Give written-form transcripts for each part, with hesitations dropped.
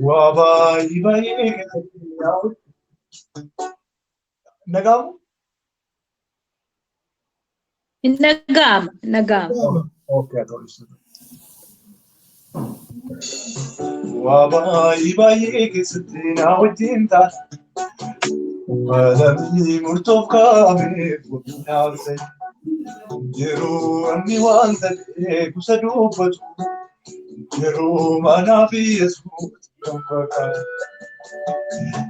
Waa baay'ee baay'ee keessatti nagaamu? Hin dhaga'ama, hin dhaga'ama. Okay, haa ta'u. Waa baay'ee baay'ee keessatti na wajjin taate. Malamni murtoof kaa'ameef naaf ta'e. Yeroo namni waan ta'e kusa dubbatu. Yeroo manaa fi Yesuus kan fakkaatu.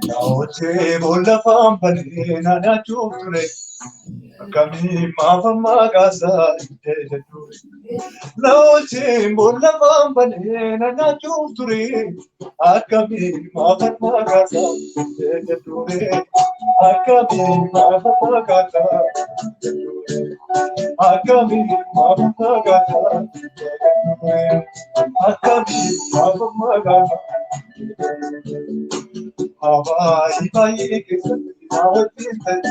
Na hojjee boolla faanfanee na nyaachuuf ture. Akkamiin maaf ammaa kaasaa hin ture. Na hojjee boolla faanfanee na nyaachuuf ture. Akkamiin maaf ammaa kaasaa hin ture. Akkamiin maaf ammaa kaasaa hin ture. Akkamiin maaf ammaa kaasaa hin ture. Akkamiin maaf ammaa kaasaa. Baay'ee baay'ee keessatti na wajjin ta'e.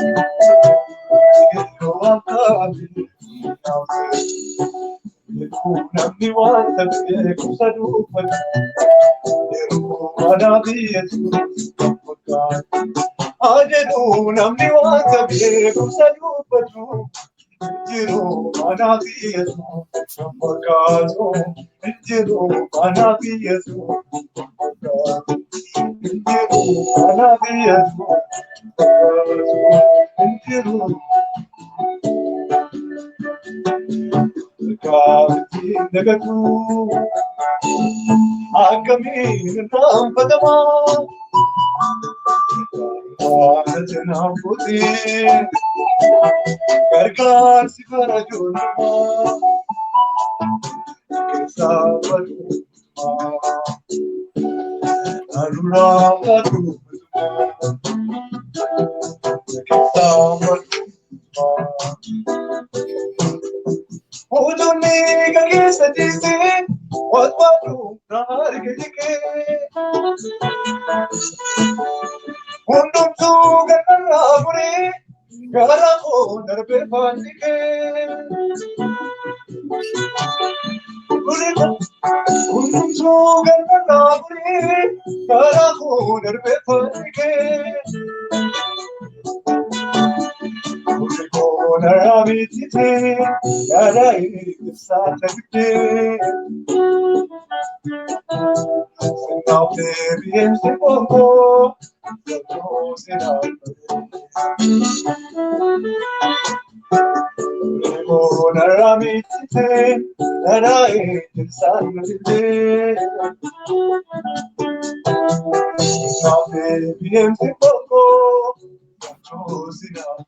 Yeroo akkamii namni waan ta'e kusa dubbatu. Yeroo manaa fi Yesuus kan fakkaatu. Haa namni waan ta'e kusa dubbatu. Yeroo manaa fi Yesuus kan fakkaatu. Yeroo manaa fi Yesuus kan fakkaatu. Yeroo manaa fi Yesuus kan fakkaatu. Yeroo Gaaffiin dagatu akkamiin irraanfatamaa waan naaf gootee gargaarsi bara ijoollummaa keessaa badummaa aduraa badummaa keessaa badummaa. Utuunni gaggeessa ciisee watwaatu na harka jigee. Hundumtuu ganarraa guree gara koo darbee faannikee. Hundumtuu ganarraa guree gara koo darbee faannikee. Koonarraa miiccitee yaada ibsaa tagdee. Sinaaf deebi'een si bonkoo jaboo sinaaf Koonarraa miiccitee yaada ibsaa tagdee. Sinaaf deebi'een si bonkoo jaboo sinaaf.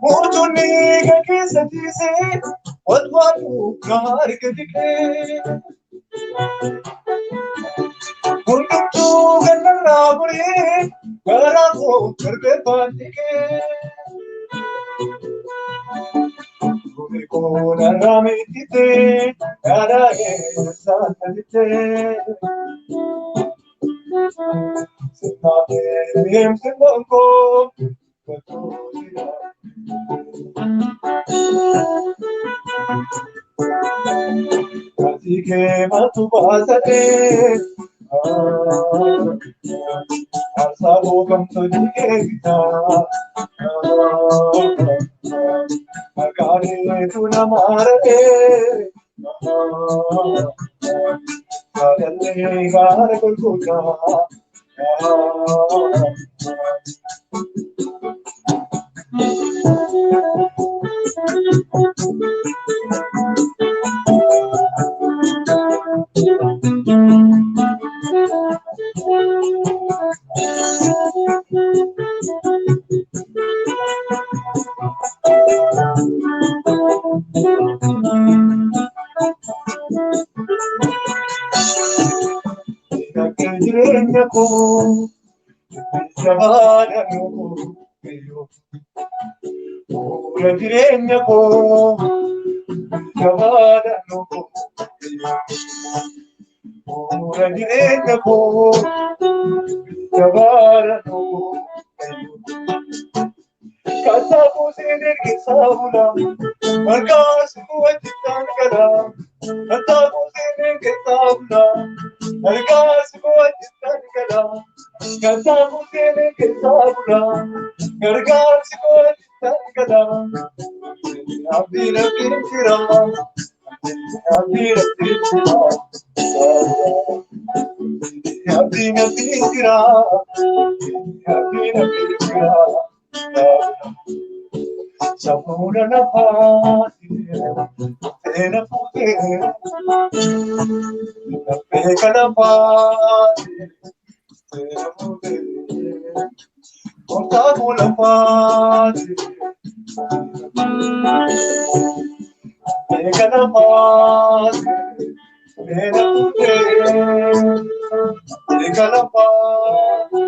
Utuunni gaggeessa ciisee watwaatu na harka jigee. Hundumtuu ganarraa guree garaa koo darbee faannikee. Koonarraa miiccitee yaada eessaa talitee. Sinaaf deebi'een bonkoo batuu sinaaf. Ati kee maaltu baasatee? Aarsaa bookamtu jigee bitaa. Maqaaneetu nama haratee. Jaalallee gaara golgolaa. Jireenya koo jabaadha nuu bu'uura jireenya koo jabaadha nuu bu'uura jireenya koo jabaadha nuu Katabu sinin sabula markaas wajjitan gala Katabu sinin sabula markaas wajjitan gala Katabu sinin sabula markaas wajjitan gala Abdi rabbi jira Abdi rabbi jira Abdi rabbi jira Abdi rabbi jira Sabuna nafaati tena pute pekala paati tena pute konta bola paati pekala paati tena pute pekala paati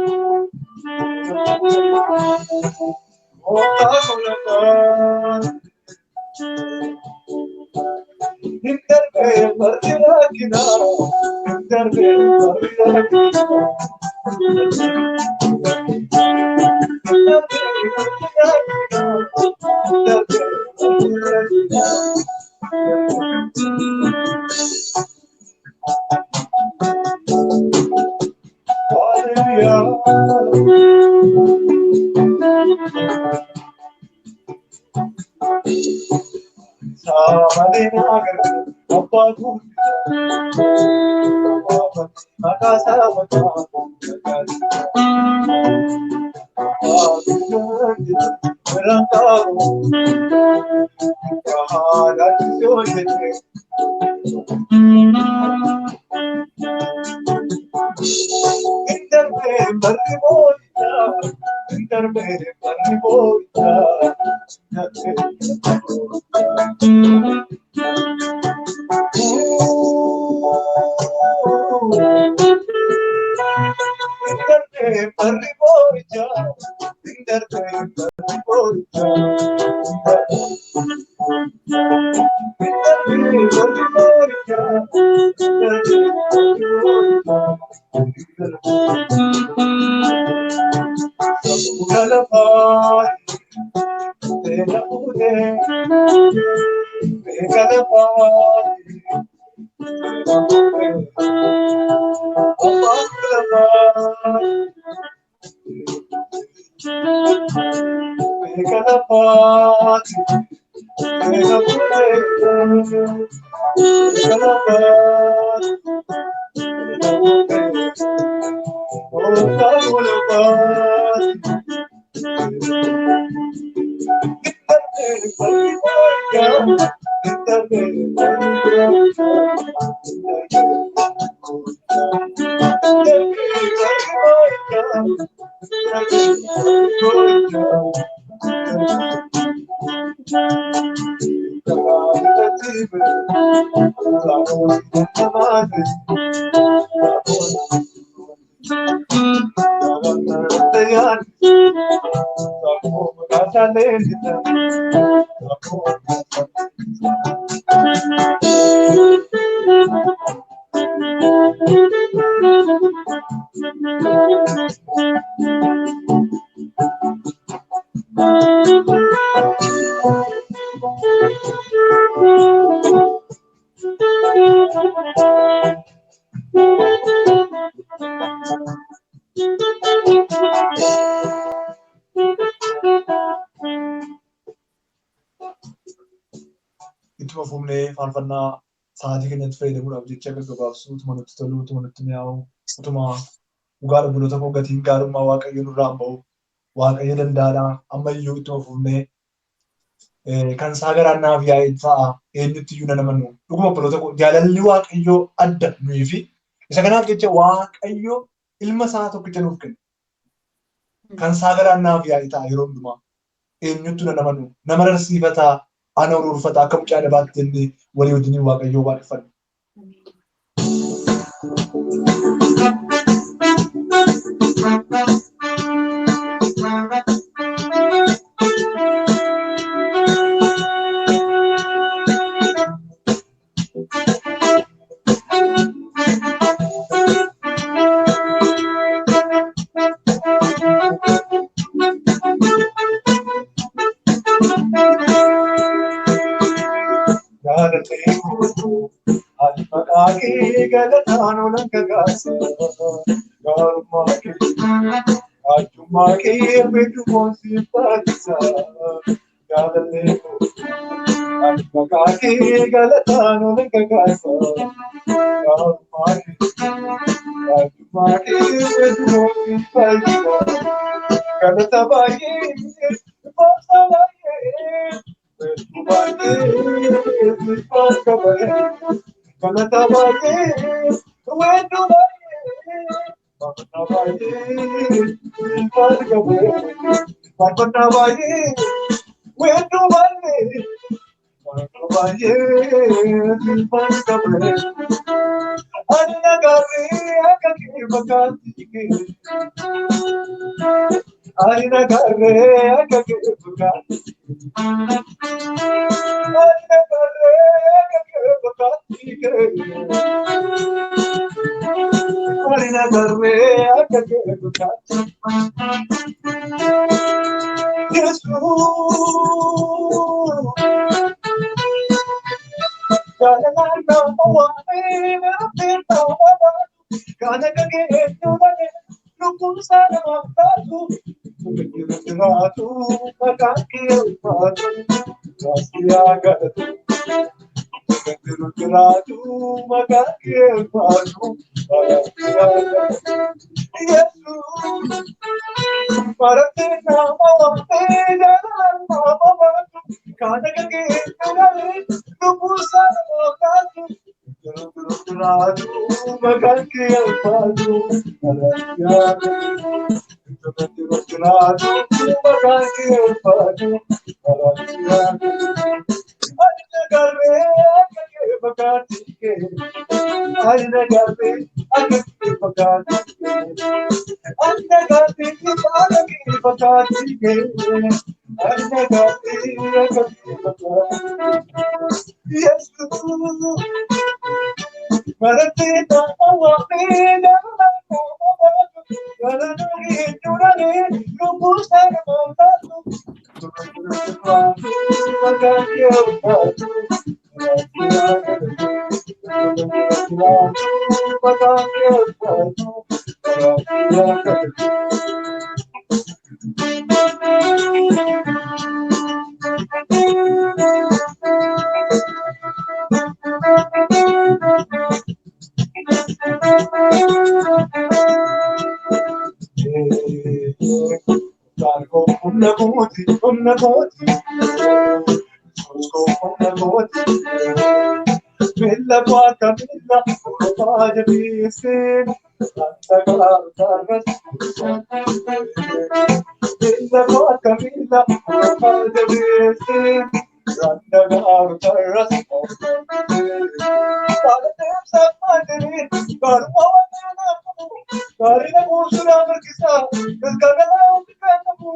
Ittuma fuullee faarfannaa sa'aatii keenyatti fayyadamuudhaaf jecha gaggabaabsuu, utuma nutti tolu, utuma nutti mi'aawu, utuma dhugaa obboloota koo gatiin gaarummaa Waaqayyo nurraa hin ba'u, Waaqayyo danda'aadha. Ammayyuu ittuma fuullee kan isaa garaan naaf yaa'e ta'a eenyutti iyyuu nan amanu. Dhuguma obboloota koo jaalalli Waaqayyoo adda nuyi fi isa kanaaf jecha Waaqayyo ilma isaa tokkicha nuuf kenne. Kan isaa garaan naaf yaa'e ta'a yeroo hundumaa eenyutti nan amanu. Nama rarsiifataa. Ana uruurfata akka mucaa dabaatti jennee walii wajjiniin Waaqayyoo waaqeffanna. galataan olan kakaasa gaarummaa kee arjummaa kee beektu koonsi baatisa jaalallee koo ani maqaa kee galataan olan kakaasa gaarummaa kee arjummaa kee beektu koonsi baatisa galata baay'ee faarsa baay'ee beektu baay'ee faarsa baay'ee galata baay'ee weedduu baay'ee faarfannaa baay'ee faarsa baay'ee faarfannaa baay'ee weedduu baay'ee faarfannaa baay'ee faarsa baay'ee ani nagaarree akka kee fakkaatti kee ani nagaarree akka kee fakkaatti ani nagaarree akka kee fakkaatti kee ani nagaarree akka kee fakkaatti Yesuus jalalaan nama waa'ee rabbiin nama baatu kan akka kee eenyuudhaan lubbuun isaa namaaf taatu jiraatu maqaan kee ulfaatu raasiyaa galatu jiraatu maqaan kee ulfaatu raasiyaa galatu Yesuus maratee nama waa'ee jalalaan nama baatu kan akka kee eenyuudhaan lubbuun isaa namaaf taatu jiraatu maqaan kee ulfaatu raasiyaa galatu jiraatu maqaan kee ulfaatu raasiyaa galatu ani nagaarree akka kee fakkaatti kee ani nagaarree akka kee fakkaatti kee ani nagaarree akka kee fakkaatti kee ani nagaarree akka kee fakkaatti Yesuus maratee nama waa'ee nama baatu jalalaan eenyuudhaan lubbuun isaa namaaf taatu maqaan kee ulfaatu maqaan kee ulfaatu Humna kooti, humna kooti, humna kooti. Milla kwaka milla, oromaa jabeessee, wanta gaaru gaarras. Milla kwaka milla, oromaa jabeessee, wanta gaaru gaarras. Kaala deemsa maadrii, gaarummaa waan qabu, gaariin buusuudhaan mirgisaa, galgala ofiirraa qabu.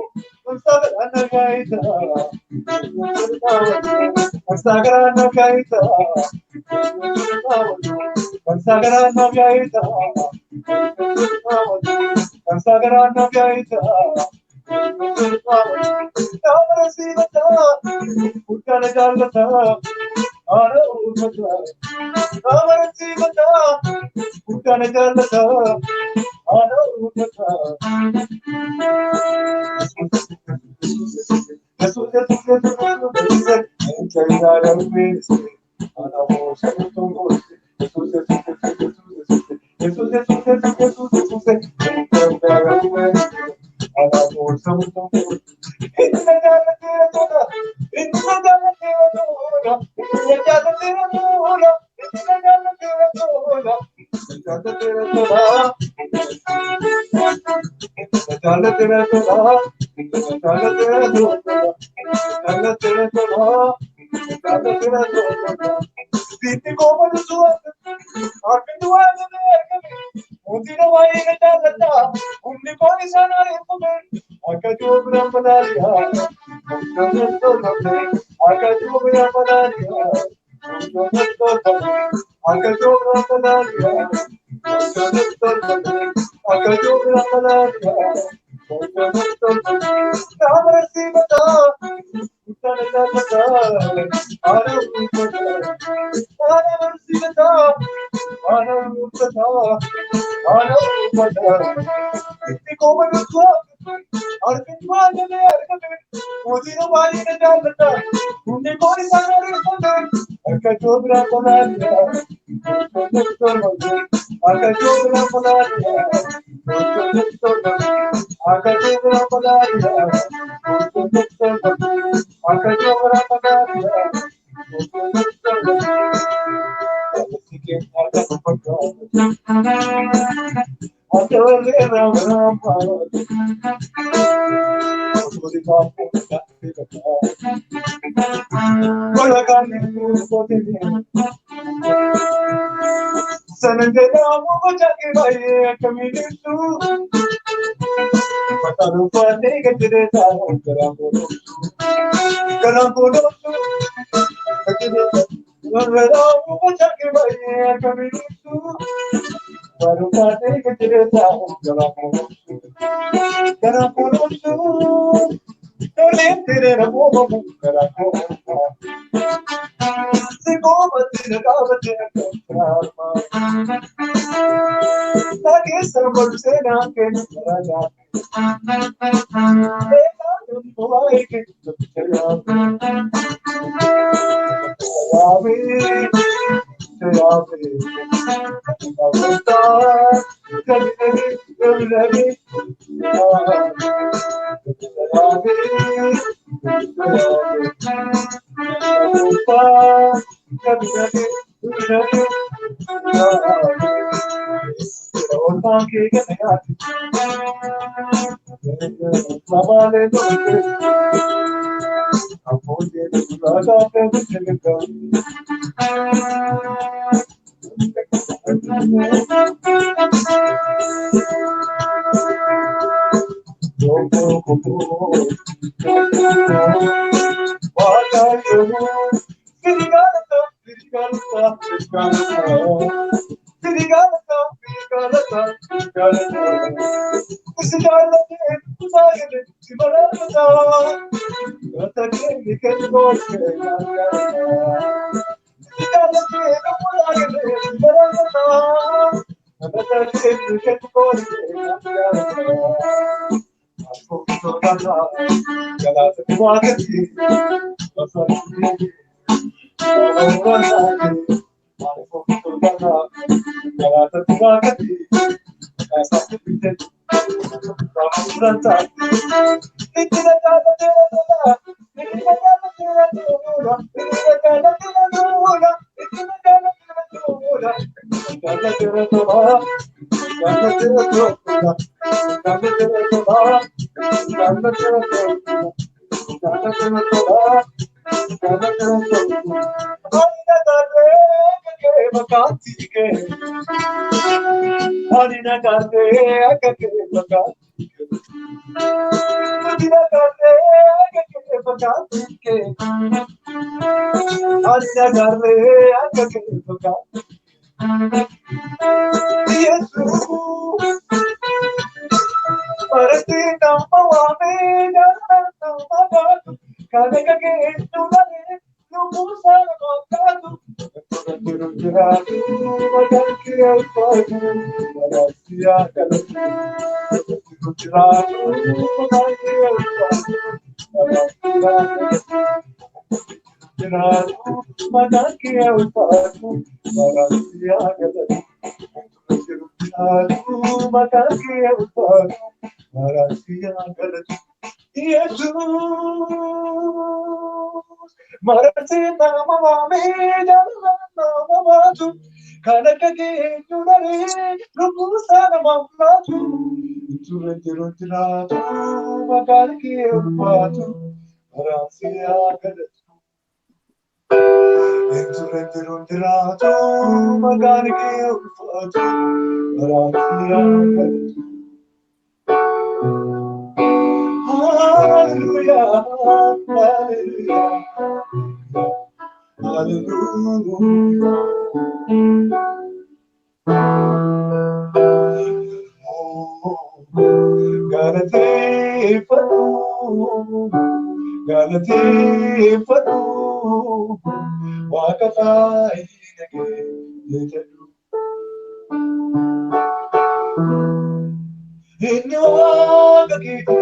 Inni waaqa keeti,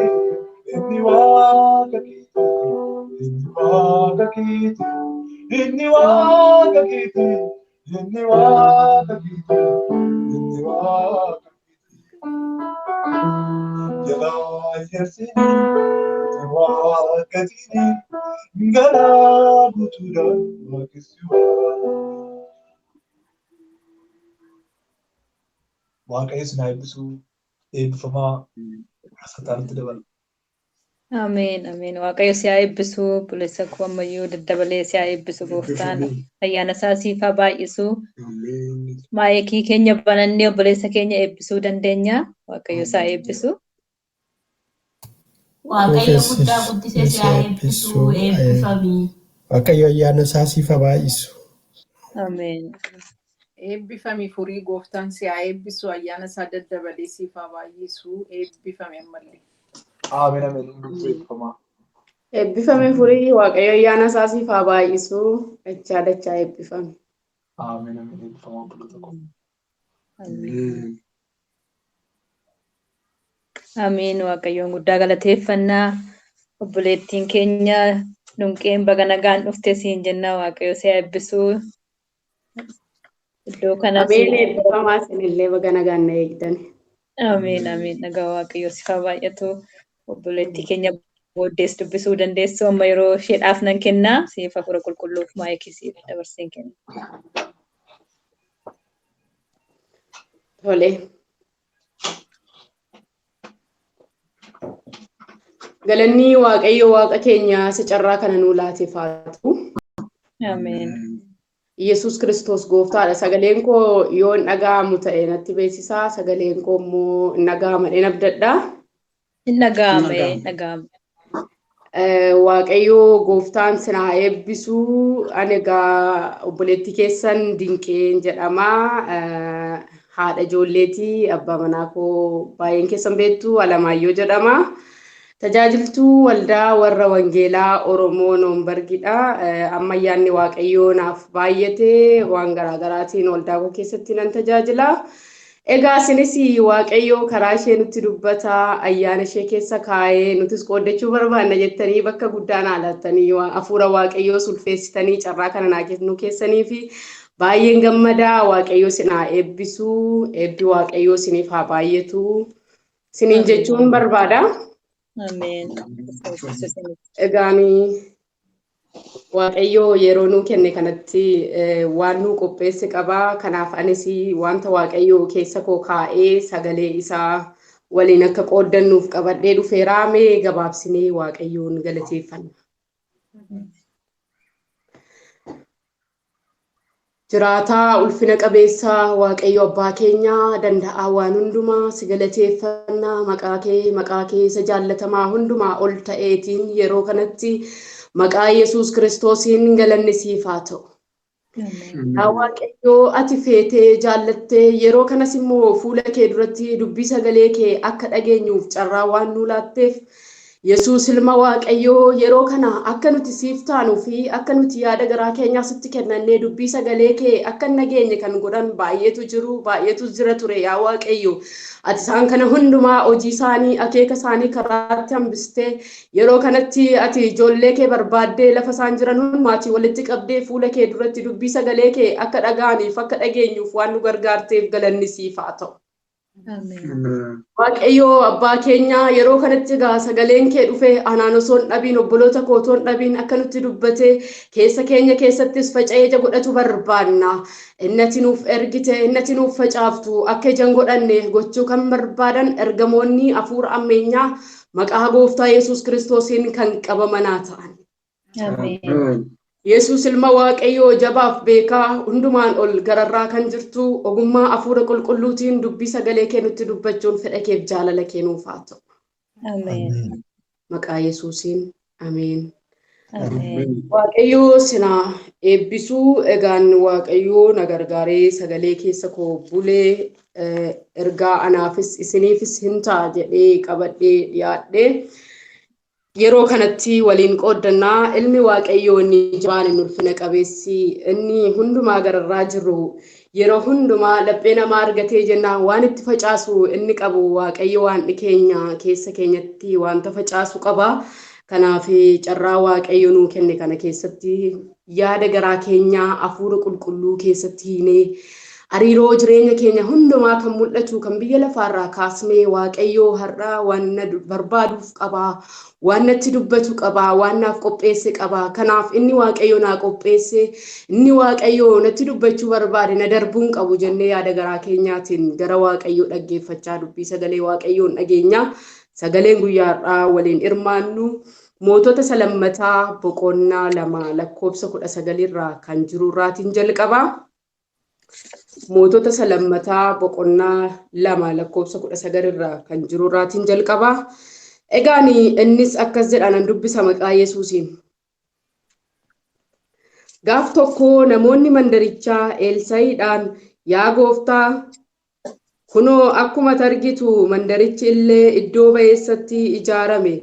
inni waaqa keeti, inni waaqa keeti, inni waaqa keeti, inni waaqa keeti, inni waaqa keeti. Jalaa yersini, waaqatini, garaa guutuudhaan waaqessi waaqa. Waaqayyo isin haa eebbisu, eebbifamaa saxaanitti dabala. Ameen, ameen. Waaqayyo si haa eebbisu, obboleessa koo ammayyuu daddabalee si haa eebbisu gooftaan. Ayyaana isaa siif haa baay'isu. Maayikii keenya banannee obboleessa keenya eebbisuu dandeenya. Waaqayyo si haa eebbisu. Waaqayyo guddaa guddisee si haa eebbisu, eebbifami. Waaqayyo ayyaana isaa siif haa baay'isu. Ameen. Eebbifami furii gooftaan si haa eebbisu, ayyaana isaa daddabalee siif haa baay'isu, eebbifami ammallee. Ameen, ameen. Hundumtuu eebbifamaa. Eebbifame furii Waaqayyo ayyaana isaa siif haa baay'isu. Dachaa dachaa eebbifame. Ameen, ameen. Eebbifamaa obboloota koo. Ameen. Ameen. Waaqayyoon guddaa galateeffannaa. Obboleettiin keenya Dunqeen baga nagaan dhufte siin jenna. Waaqayyo si haa eebbisu. Iddoo kanas Ameen, eebbifamaa isinillee baga nagaan na eegdan. Ameen, ameen. Nagaa Waaqayyo siif haa baay'atu. Obboleettii keenya booddees dubbisuu dandeessu. Amma yeroo isheedhaaf nan kennaa. Siif hafuura qulqulluuf maayikii siif dabarseen kenna. Tole. Galanni Waaqayyo Waaqa keenya isa carraa kana nuu laateef haa ta'u. Ameen. Yesuus Kiristoos gooftaadha. Sagaleen koo yoo hin dhaga'amu ta'e natti beeksisaa. Sagaleen koo immoo hin dhaga'ama jedheen abdadha. Hin dhaga'ame, hin dhaga'ame. Waaqayyo gooftaan sin haa eebbisu. Ani egaa obboleettii keessan Dinqeen jedhama. Haadha ijoolleetii, abbaa manaa koo baay'een keessan beektu Alamaayyoo jedhama. Tajaajiltuu waldaa warra Wangeelaa Oromoo Noombargidha. Amma ayyaanni Waaqayyoo naaf baay'ate waan garaagaraatiin waldaa koo keessatti nan tajaajila. Egaa isinis Waaqayyoo karaa ishee nutti dubbata, ayyaana ishee keessa kaa'ee nutis qooddachuu barbaanna jettanii bakka guddaa naa laattanii hafuura Waaqayyoo sulfeessitanii carraa kana naa kennuu keessanii fi baay'een gammadaa. Waaqayyoo isin haa eebbisu, eebbi Waaqayyoo isiniif haa baay'atu isiniin jechuun barbaada. Ameen. Egaan Waaqayyoo yeroo nuu kenne kanatti waan nuu qopheesse qabaa. Kanaaf anis wanta Waaqayyoo keessa koo kaa'ee sagalee isaa waliin akka qooddannuuf qabadhee dhufeeraa. Mee gabaabsinee Waaqayyoon galateeffanna. Jiraataa ulfina qabeessa Waaqayyo abbaa keenyaa danda'aa waan hundumaa si galateeffannaa maqaa kee isa jaallatamaa hundumaa ol ta'eetiin yeroo kanatti maqaa Yesuus Kiristoosiin galanni siif haa ta'u. Yaa Waaqayyo ati feetee jaallattee yeroo kanas immoo fuula kee duratti dubbii sagalee kee akka dhageenyuuf carraa waan nuu laatteef Yesuus ilma Waaqayyoo yeroo kana akka nuti siif taanuu fi akka nuti yaada garaa keenyaa sitti kennannee dubbii sagalee kee akka hin dhageenye kan godhan baay'eetu jiru, baay'eetu jira ture yaa Waaqayyo. Ati isaan kana hundumaa hojii isaanii, akeeka isaanii karaatti hambistee yeroo kanatti ati ijoollee kee barbaaddee lafa isaan jiran hundumaatii walitti qabdee fuula kee duratti dubbii sagalee kee akka dhaga'aniif akka dhageenyuuf waan nu gargaarteef galanni siif haa ta'u. Waaqayyo abbaa keenya yeroo kanatti egaa sagaleen kee dhufe anaan osoo hin dhabiin obboloota koo otoo hin dhabiin akka nutti dubbate keessa keenya keessattis faca'ee ija godhatu barbaanna. Inni ati nuuf ergite, inni ati nuuf facaaftu akka ija hin godhanne gochuu kan barbaadan ergamoonni hafuura ammeenyaa maqaa gooftaa Yesuus Kiristoosiin kan qabamanaa ta'an. Ameen. Yesuus ilma Waaqayyoo jabaaf beekaa hundumaan ol gararraa kan jirtu ogummaa hafuura qulqulluutiin dubbii sagalee kee nutti dubbachuun fedha keef jaalala kee nuuf haa ta'u. Ameen. Maqaa Yesuusiin ameen. Ameen. Waaqayyoo sinaa eebbisuu. Egaan Waaqayyoo na gargaaree sagalee keessa koo bulee ergaa anaafis isiniifis hin ta'a jedhee qabadhee dhiyaadhe. Yeroo kanatti waliin qooddannaa. Ilmi Waaqayyoo inni jabaan, inni ulfina qabeessi, inni hundumaa gararraa jiru, yeroo hundumaa laphee namaa argatee jennaan waan itti facaasu inni qabu Waaqayyo waan keenya keessa keenyatti wanta facaasu qaba. Kanaaf carraa Waaqayyo nuu kenne kana keessatti yaada garaa keenyaa hafuura qulqulluu keessatti hiinee, hariiroo jireenya keenya hundumaa kan mul'atu kan biyya lafaarraa kaasnee, Waaqayyoo har'aa waan na barbaaduuf qabaa, waan natti dubbatu qabaa, waan naaf qopheesse qabaa. Kanaaf inni Waaqayyo naa qopheesse, inni Waaqayyo natti dubbachuu barbaade na darbuun qabu jennee yaada garaa keenyaatiin gara Waaqayyoo dhaggeeffachaa dubbii sagalee Waaqayyoon dhageenya. Sagaleen guyyaa har'aa waliin hirmaannu Mootota isa lammataa boqonnaa 2 lakkoofsa 19rraa kan jirurraatiin jalqaba. Mootota isa lammataa boqonnaa 2 lakkoofsa 19rraa kan jirurraatiin jalqaba. Egaan innis akkas jedha, nan dubbisa maqaa Yesuusiin. Gaaf tokko namoonni mandarichaa Elsaa'iidhaan, "Yaa gooftaa, kunoo akkuma argitu mandarichi illee iddoo ba'eessatti ijaarame,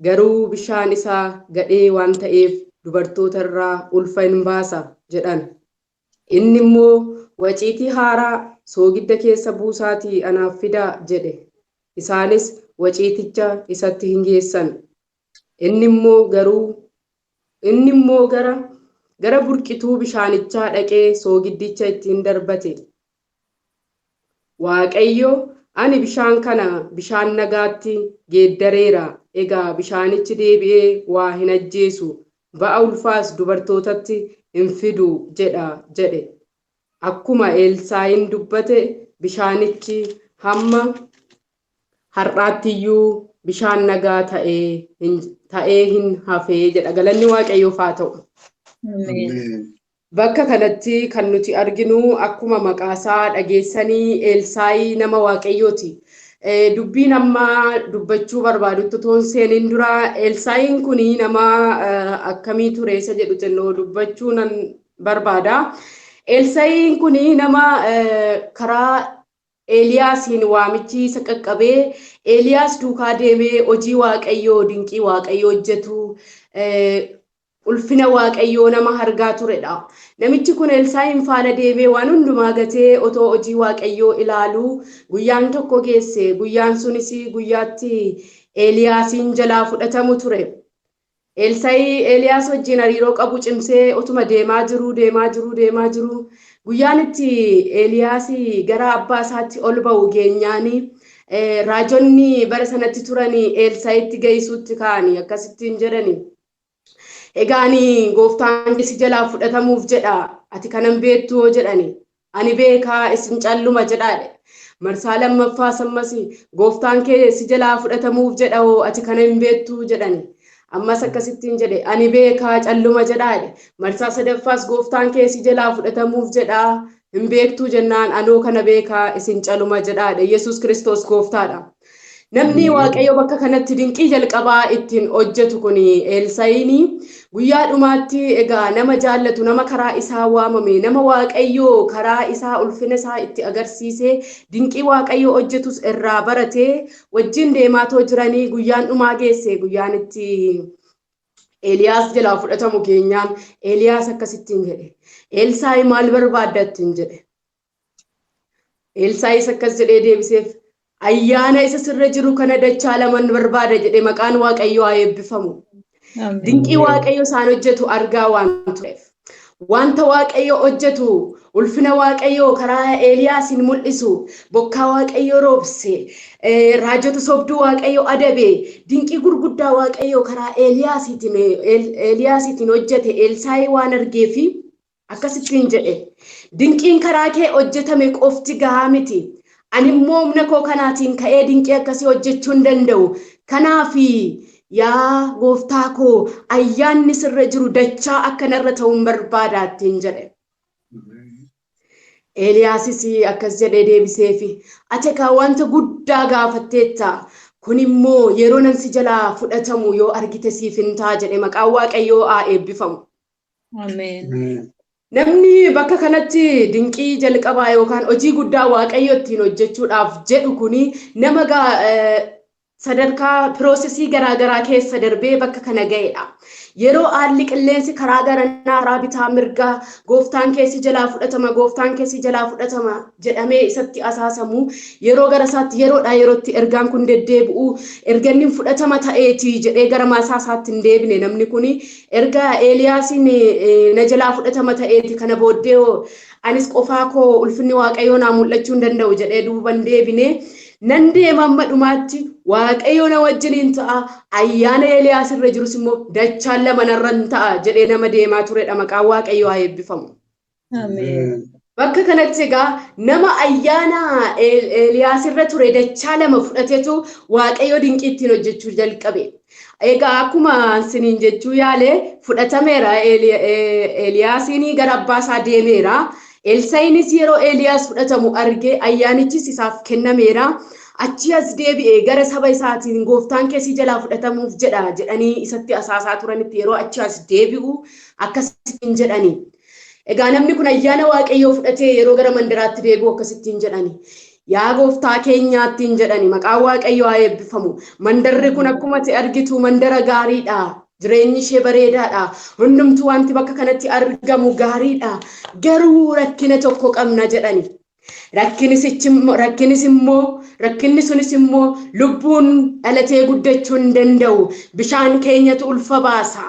garuu bishaan isaa gadhee waan ta'eef dubartoota irraa ulfa hin baasa" jedhan. Inni immoo, "Waciitii haaraa soogidda keessa buusaatii anaaf fidaa" jedhe. Isaanis waciiticha isatti hin geessan. Inni immoo gara burqituu bishaanichaa dhaqee soogiddicha ittiin darbate. "Waaqayyo, 'Ani bishaan kana bishaan nagaatti geeddareera. Egaa bishaanichi deebi'ee waa hin ajjeesu. Ba'a ulfaas dubartootatti hin fidu' jedha" jedhe. Akkuma Elsaa'iin dubbate bishaanichi hamma har'aattiyyuu bishaan nagaa ta'ee hin hafee jedha. Galanni Waaqayyoof haa ta'u. Bakka kanatti kan nuti arginu akkuma maqaasaa dhageessanii Elsaayii nama Waaqayyooti. Dubbiin amma dubbachuu barbaadutti otoo hin seeniin dura Elsaayiin kun nama akkamii ture isa jedhu xinnoo dubbachuu nan barbaada. Elsaayiin kun nama karaa Eeliyaasiin waamichi isa qaqqabee Eeliyaas duukaa deemee hojii Waaqayyoo, dinqii Waaqayyoo hojjetu, ulfina Waaqayyoo nama argaa turedha. Namichi kun Elsaa'iin faana deemee waan hundumaa gatee otoo hojii Waaqayyoo ilaaluu guyyaan tokko geesse. Guyyaan sunis guyyaatti Eeliyaasiin jalaa fudhatamu ture. Elsaa'i Eeliyaas wajjin hariiroo qabu cimsee otuma deemaa jiru, deemaa jiru, deemaa jiru, guyyaan itti Eeliyaas gara abbaa isaatti ol ba'u geenyaanii raajonni bara sanatti turan Elsaa'itti geessuutti ka'anii akkasittiin jedhani. "Egaan gooftaan si jalaa fudhatamuuf jedha, ati kanan beektu?" hoo jedhani. "Ani beekaa, isin calluma jedhaadhe." Marsaa lammaffaa ammas, "Gooftaan kee si jalaa fudhatamuuf jedha hoo, ati kana hin beektu?" jedhani. Ammas akkasittiin jedhe, "Ani beekaa, calluma jedhaadhe." Marsaa sadaffaas, "Gooftaan kee si jalaa fudhatamuuf jedhaa, hin beektuu?" jennaan, "Anoo kana beekaa, isin calluma jedhaadhe." Yesuus Kiristoos gooftaadha. Namni Waaqayyo bakka kanatti dinqii jalqabaa ittiin hojjetu kun Elsaa'iin guyyaa dhumaatti egaa nama jaallatu, nama karaa isaa waamame, nama Waaqayyo karaa isaa ulfina isaa itti agarsiise, dinqii Waaqayyo hojjetus irraa baratee wajjin deemaatoo jiranii guyyaan dhumaa geesse. Guyyaan itti Eeliyaas jalaa fudhatamu geenyaan Eeliyaas akkasittiin jedhe. "Elsaa'i, maal barbaadda?" ittiin jedhe. Elsaa'is akkas jedhee deebiseef. "Ayyaana isa sirra jiru kana dachaa laman barbaada" jedhe. Maqaan Waaqayyoo haa eebbifamu. Dinqii Waaqayyo isaan hojjetu argaa waan tureef. Wanta Waaqayyo hojjetu, ulfina Waaqayyoo karaa Eeliyaasiin mul'isu, bokkaa Waaqayyo roobse, raajota sobduu Waaqayyo adabe, dinqii gurguddaa Waaqayyo karaa Eeliyaasiitiin hojjete Elsaayii waan argeefi akkasittiin jedhe. "Dinqiin karaa kee hojjetame qofti gahaa miti. Ani immoo humna koo kanaatiin ka'ee dinqii akkasii hojjechuu hin danda'u. Kanaaf yaa gooftaa koo, ayyaanni sirra jiru dachaa akkanarra ta'uun barbaada" ittiin jedhe. Eeliyaasis akkas jedhee deebiseefi, "Ati egaa wanta guddaa gaafatteetta. Kun immoo yeroo nan si jalaa fudhatamu yoo argite siif hin ta'a" jedhe. Maqaan Waaqayyoo haa eebbifamu. Ameen. Namni bakka kanatti dinqii jalqabaa yookaan hojii guddaa Waaqayyo ittiin hojjechuudhaaf jedhu kuni nama Sadarkaa piroosesii garaagaraa keessa darbee bakka kana ga'edha. Yeroo haalli qilleensi karaa garanaa karaa bitaa mirgaa gooftaan keessi jalaa fudhatama gooftaan keessi jalaa fudhatama jedhamee isatti asaasamu yeroo gara isaatti yeroodhaa yerootti ergaan kun deddeebi'u erga inni fudhatama ta'eeti jedhee gara maasaa isaatti hin deebine namni kuni erga Eeliyaasiin na jalaa fudhatama ta'eeti kana booddee anis qofaa koo ulfinni Waaqayyoo naa mul'achuu hin danda'u jedhee duuba hin deebine. Nan deema amma dhumaatti Waaqayyo na wajjiniin ta'a ayyaana Eeliyaas irra jirus immoo dachaan lama narra hin ta'a jedhee nama deemaa turedha. Maqaan Waaqayyoo haa eebbifamu. Bakka kanatti egaa nama ayyaana Eeliyaas irra ture dachaa lama fudhatetu Waaqayyo dinqii ittiin hojjechuu jalqabe. Egaa akkuma isiniin jechuu yaale fudhatameera Eeliyaasiin gara abbaa isaa deemeera. Elsaa'inis yeroo Eeliyaas fudhatamu argee ayyaanichis isaaf kennameera. Achi as deebi'ee gara saba isaatiin gooftaan keessi jalaa fudhatamuuf jedha jedhanii isatti asaasaa turanitti yeroo achi as deebi'u akkasittiin jedhani. Egaa namni kun ayyaana Waaqayyoo fudhatee yeroo gara mandaraatti deebi'u akkasittiin jedhani. Yaa gooftaa keenyaattiin jedhani maqaan Waaqayyoo haa eebbifamu. Mandarri kun akkuma ati argitu mandara gaariidha. Jireenyi ishee bareedaadha. Hundumtuu wanti bakka kanatti argamu gaariidha. Garuu rakkina tokko qabna jedhani. Rakkinis immoo rakkinni sunis immoo lubbuun dhalatee guddachuu hin danda'u. Bishaan keenyatu ulfa baasa.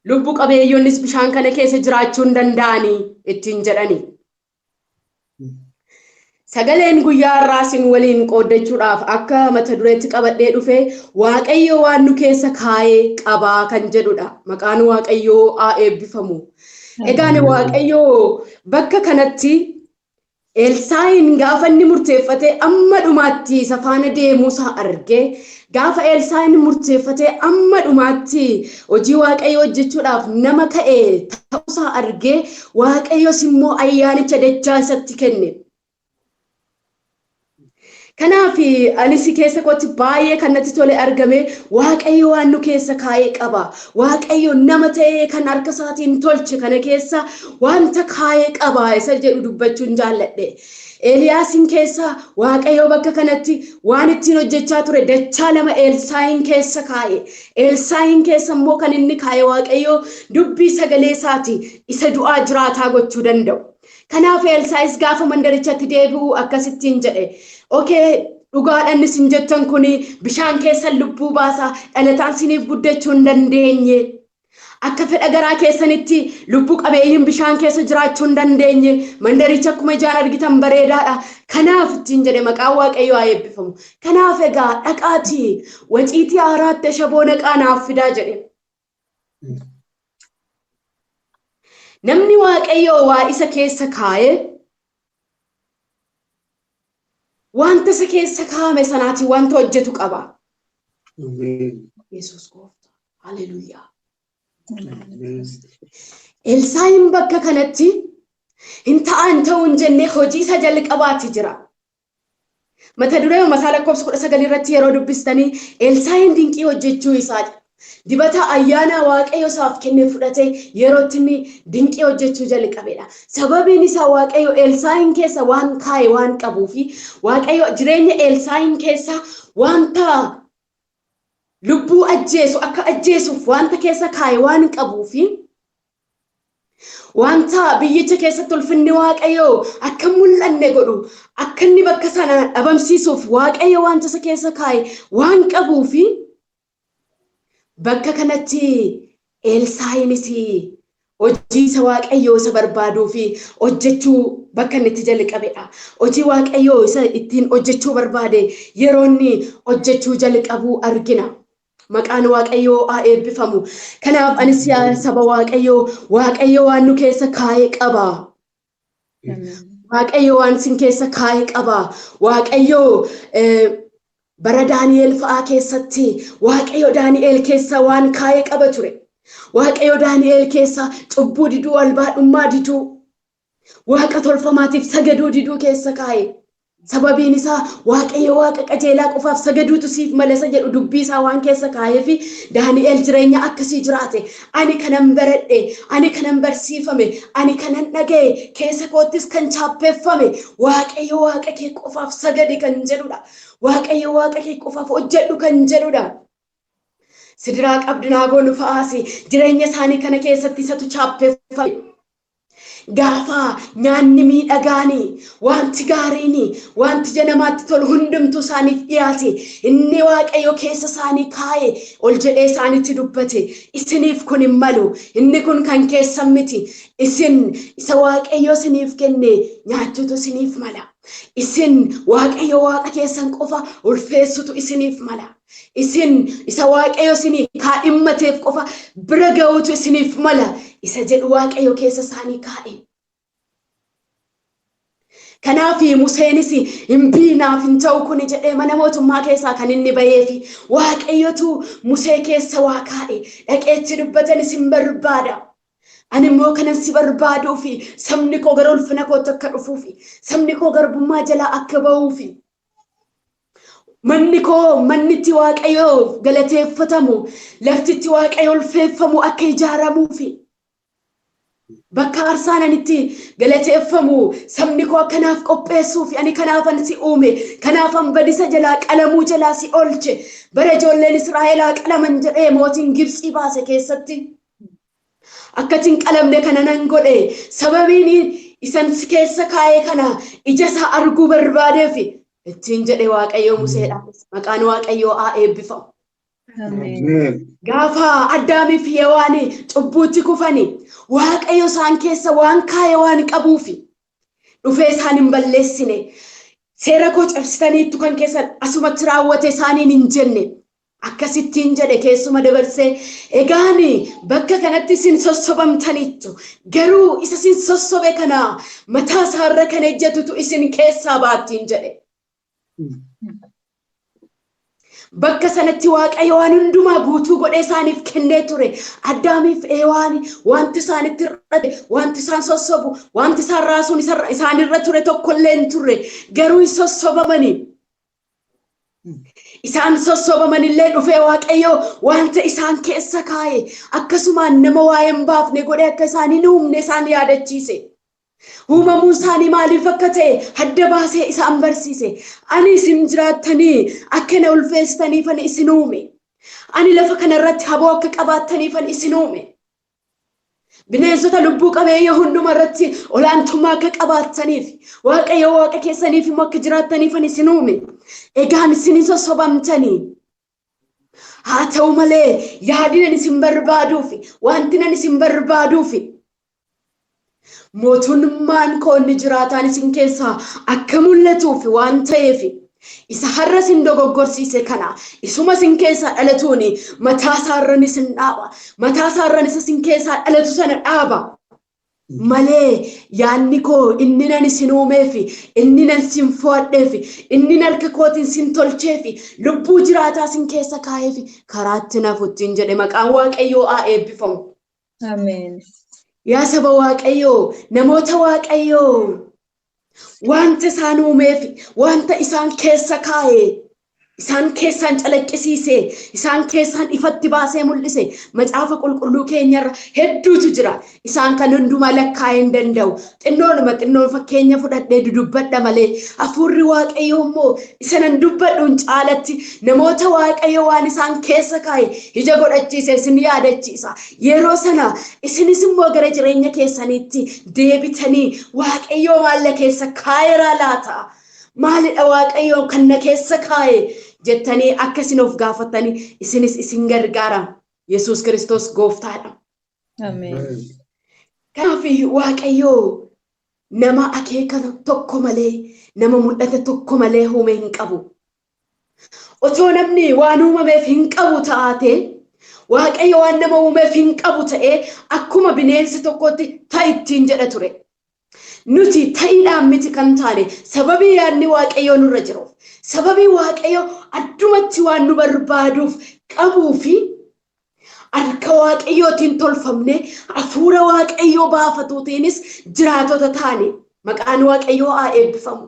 Lubbu qabeeyyonnis bishaan kana keessa jiraachuu hin danda'anii ittiin jedhani. Sagaleen guyyaa har'aa isin waliin qooddachuudhaaf akka mata dureetti qabadhee dhufe Waaqayyo waan nu keessa kaa'ee qabaa kan jedhudha. Maqaan Waaqayyoo haa eebbifamu. Egaan Waaqayyo bakka kanatti Elsaa'iin gaafa inni murteeffatee amma dhumaatti isa faana deemuusaa argee gaafa Elsaa'iin murteeffatee amma dhumaatti hojii Waaqayyoo hojjechuudhaaf nama ka'e ta'uusaa argee Waaqayyos immoo ayyaanicha dachaa isatti kenne. Kanaaf anis keessa kootti baay'ee kan natti tole argame Waaqayyo waan nu keessa kaa'ee qaba. Waaqayyo nama ta'ee kan harka isaatiin tolche kana keessa wanta kaa'ee qaba isa jedhu dubbachuun jaalladhe. Eeliyaasiin keessa Waaqayyo bakka kanatti waan ittiin hojjechaa ture dachaa lama Elsaa'iin keessa kaa'e. Elsaa'iin keessa immoo kan inni kaa'e Waaqayyo dubbii sagalee isaati isa du'aa jiraataa gochuu danda'u. Kanaaf Elsaa'is gaafa mandarichatti deebi'u akkasittiin jedhe. Okee dhugaadhaan isin jettan kuni bishaan keessan lubbuu baasa dhalataan siniif guddachuu hin dandeenye. Akka fedha garaa keessanitti lubbuu qabeeyyiin bishaan keessa jiraachuu hin dandeenye. Mandaricha akkuma ijaan argitan bareedaadha. Kanaaf ittiin jedhe maqaan Waaqayyoo haa eebbifamu. Kanaaf egaa dhaqaatii waciitii haaraatti ashaboo naqaa naaf fidaa jedhe. Namni Waaqayyoo waa isa keessa kaa'ee wanta isa keessa kaa'ame sanaatiin wanta hojjetu qaba. Yesuus gooftaa. Haleluuyaa. Elsaa'iin bakka kanatti hin ta'an ta'uu hin jennee hojii isa jalqabaati jira. Mata duree masaa lakkoofsa 19 irratti yeroo dubbistanii Elsaa'iin dinqii hojjechuu isaa dibata ayyaana Waaqayyo isaaf kenne fudhatee yeroo inni dinqii hojjechuu jalqabedha. Sababiin isaa Waaqayyo Elsaa'iin keessa waan kaa'e waan qabuu fi Waaqayyo jireenya Elsaa'iin keessa wanta lubbuu ajjeesu akka ajjeesuuf wanta keessa kaa'e waan qabuu fi wanta biyyicha keessatti ulfinni Waaqayyoo akka mul'anne godhu akka inni bakka sana dhabamsiisuuf Waaqayyo wanta isa keessa kaa'e waan qabuu fi bakka kanatti Elsaa'iinis hojii isa Waaqayyoo isa barbaaduu fi hojjechuu bakka inni itti jalqabedha. Hojii Waaqayyoo isa ittiin hojjechuu barbaade yeroo inni hojjechuu jalqabu argina. Maqaan Waaqayyoo haa eebbifamu. Kanaaf anis yaa saba Waaqayyoo, Waaqayyo waan nu keessa kaa'ee qaba. Waaqayyo waan isin keessa kaa'ee qaba. Waaqayyo bara Daani'el fa'aa keessatti Waaqayyo Daani'el keessa waan kaa'ee qaba ture. Waaqayyo Daani'el keessa cubbuu diduu, albaadhummaa diduu, waaqa tolfamaatiif sagaduu diduu keessa kaa'e. Sababiin isaa Waaqayyo Waaqa qajeelaa qofaaf sagaduutu siif mala isa jedhu dubbii isaa waan keessa kaa'eefi Daani'el jireenya akkasii jiraate. Ani kanan baradhe, ani kanan barsiifame, ani kanan dhaga'e, keessa koottis kan chaappeeffame Waaqayyo Waaqa kee qofaaf sagadi kan jedhudha. Waaqayyo Waaqa kee qofaaf hojjedhu kan jedhudha. Sidiraaq Abdinaagoon fa'aas jireenya isaanii kana keessatti isatu chaappeeffame. Gaafa nyaanni miidhagaani, wanti gaariini, wanti ija namaatti tolu hundumtuu isaaniif dhiyaate, inni Waaqayyo keessa isaanii kaa'e ol jedhee isaanitti dubbate. Isiniif kun hin malu, inni kun kan keessan miti. Isin isa Waaqayyo isiniif kenne nyaachuutu isiniif mala. Isin Waaqayyo Waaqa keessan qofa ulfeessutu isiniif mala. Isin isa Waaqayyo isinii kaadhimmateef qofa bira ga'uutu isiniif mala. Isa jedhu Waaqayyo keessa isaanii kaa'e. Kanaaf Museenis hin biinaaf hin ta'u kuni jedhee mana mootummaa keessaa kan inni baheefi Waaqayyotu Musee keessa waa kaa'e. Dhaqeetti dubbatan isin barbaada. Ani immoo kanan si barbaaduufi sabni koo gara ulfina kootti akka dhufuufi sabni koo garbummaa jalaa akka bahuufi. Manni koo manni itti Waaqayyo galateeffatamu, lafti itti Waaqayyo ulfeeffamu akka ijaaramuufi. Bakka aarsaan ani itti galateeffamu sabni koo akkanaaf qopheessuufi ani kanaafan si uume, kanaafan badisa jalaa qalamuu jalaa si oolche, bara ijoolleen Israa'elaa qalaman jedhee mootiin Gibxii baase keessatti. Akkati hin qalamne kana nan godhe sababiin isan si keessa kaa'ee kana ija isaa arguu barbaadeef ittiin jedhe Waaqayyo Museedhaan. Maqaan Waaqayyoo haa eebbifamu. Gaafa Addaamii fi Hewaan cubbuutti kufani Waaqayyo isaan keessa waan kaa'e waan qabuufi dhufee isaan hin balleessine. Seera koo cabsitaniittu kan keessan asumatti raawwate isaaniin hin jenne. Akkasittiin jedhe keessuma dabarsee egaan bakka kanatti isin sossobamtaniittu garuu isa isin sossobe kana mataa isaarra kan ejjetutu isin keessaa baattiin jedhe. Bakka sanatti Waaqayyo waan hundumaa guutuu godhee isaaniif kennee ture. Addaamiif Hewaan wanti isaanitti hir'ate, wanti isaan sossobu, wanti isaan raasuun isaanirra ture tokkollee hin turre. Garuu hin sossobamani. Isaan sossobamanillee dhufee Waaqayyo wanta isaan keessa kaa'e akkasumaan nama waa'ee hin baafne godhee akka isaan hin uumne isaan yaadachiise. Uumamuun isaanii maaliif akka ta'e adda baasee isaan barsiise. Ani isin jiraattanii akka na ulfeessitaniif ani isin uume. Ani lafa kanarratti haboo akka qabaattaniif ani isin uume. Bineensota lubbuu qabeeyyii hunduma irratti olaantummaa akka qabaattaniif Waaqayyo Waaqa keessaniif immoo akka jiraattaniif ani isin uume. Egaan isin hin sossobamtanii. Haa ta'u malee yaadni ani isin barbaaduufi wanti ani isin barbaaduufi mootummaan koo inni jiraataan isin keessaa akka mul'atuuf waan ta'eef isa har'a isin dogoggorsiise kana isuma isin keessaa dhalatuun mataa isaarran isin dhaaba. Mataa isaarran isa isin keessaa dhalatu sana dhaaba. Malee yaadni koo inni nan isin uumeef, inni nan isin fo'adheef, inni harka kootiin isin tolcheef, lubbuu jiraataa isin keessa kaa'eef karaatti nafuttiin jedhe maqaan Waaqayyoo haa eebbifamu. Ameen. Yaa saba Waaqayyoo, namoota Waaqayyoo, wanta isaan uumeef, wanta isaan keessa kaa'e, isaan keessaan calaqqisiise, isaan keessaan ifatti baasee mul'ise, macaafa qulqulluu keenyarra hedduutu jira. Isaan kan hundumaa lakkaa'ee hin danda'u. Xinnoonuma xinnoon fakkeenya fudhadhee dudubbadha malee hafuurri Waaqayyoo immoo isa nan dubbadhuun caalatti namoota Waaqayyo waan isaan keessa kaa'e ija godhachiise isin yaadachiisa. Yeroo sana isinis immoo gara jireenya keessaniitti deebitanii Waaqayyoo maal na keessa kaa'eeraa laata? Maalidha Waaqayyo kan na keessa kaa'e jettanii akka isin of gaafatanii isinis isin gargaara. Yesuus Kiristoos gooftaadha. Ameen. Kanaaf Waaqayyo nama akeeka tokko malee, nama mul'ata tokko malee uume hin qabu. Otoo namni waan uumameef hin qabu taate, Waaqayyo waan nama uumeef hin qabu ta'ee akkuma bineensa tokkotti ta'i ittiin jedha ture. Nuti ta'iidhaan miti kan taane sababii yaadni Waaqayyoo nurra jiruuf, sababii Waaqayyo addumatti waan nu barbaaduuf qabuu fi harka Waaqayyootiin tolfamne hafuura Waaqayyoo baafatuutiinis jiraatota taane maqaan Waaqayyoo haa eebbifamu.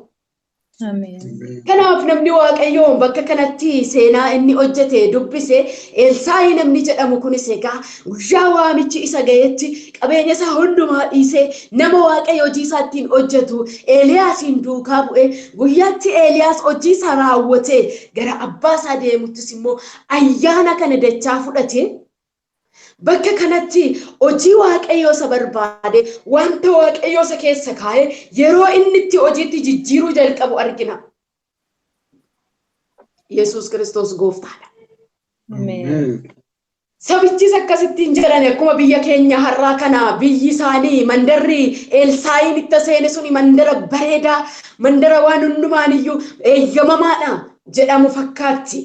Kanaaf namni Waaqayyoo bakka kanatti seenaa inni hojjete dubbise Elsaayi namni jedhamu kunis egaa guyyaa waamichi isa ga'etti qabeenya isaa hundumaa dhiisee nama Waaqayyo hojii isaa ittiin hojjetu Eeliyaasiin duukaa bu'ee guyyaatti Eeliyaas hojii isaa raawwatee gara abbaa isaa deemuttis immoo ayyaana kana dachaa fudhate. Bakka kanatti hojii Waaqayyoo isa barbaade wanta Waaqayyoo isa keessa kaa'e yeroo inni itti hojiitti jijjiiruu jalqabu argina. Yesuus Kiristoos gooftaadha. Sabichis akkasittiin jedhan akkuma biyya keenya har'aa kana biyyi isaanii mandarri Elsaayiin itti seene suni mandara bareedaa mandara waan hundumaan iyyuu eeyyamamaadha jedhamu fakkaatti.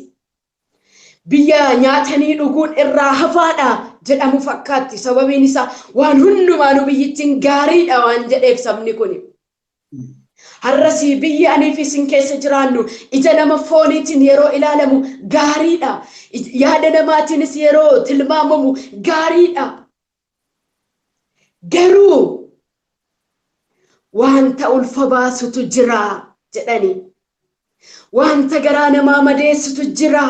Biyya nyaatanii dhuguun irraa hafaadha jedhamu fakkaatti. Sababiin isaa waan hundumaanuu biyyittiin gaariidha waan jedheef sabni kuni. Har'as biyyi aniif isin keessa jiraannu ija nama fooniitiin yeroo ilaalamu gaariidha. Yaada namaatiinis yeroo tilmaamamu gaariidha. Garuu wanta ulfa baasutu jira jedhani. Wanta garaa namaa madeessutu jira.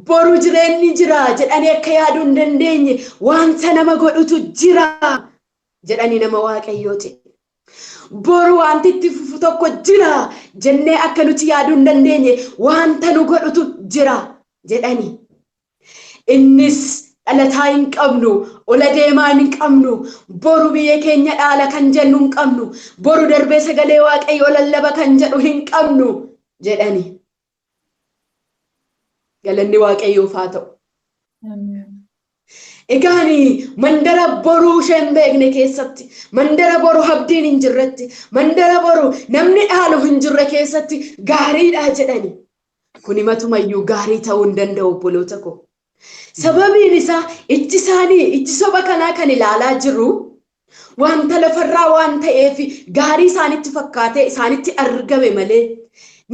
Boru jireenyi jira jedhanii akka yaaduu hin dandeenye wanta nama godhutu jira jedhanii nama Waaqayyooti. Boru wanti itti fufu tokko jira jennee akka nuti yaaduu hin dandeenye wanta nu godhutu jira jedhani. Innis dhalataa hin qabnu, ola deemaa hin qabnu, boru biyya keenya dhaala kan jennu hin qabnu, boru darbee sagalee Waaqayyoo lallaba kan jedhu hin qabnu jedhani. Galanni Waaqayyoof haa ta'u. Egaan mandara boruu ishee hin beekne keessatti, mandara boru abdiin hin jirretti, mandara boru namni dhaalu hin jirre keessatti gaariidha jedhani. Kuni matumayyuu gaarii ta'uu hin danda'u obboloota koo. Sababiin isaa ijji isaanii ijji soba kanaa kan ilaalaa jiru wanta lafarraa waan ta'eef gaarii isaanitti fakkaatee isaanitti argame malee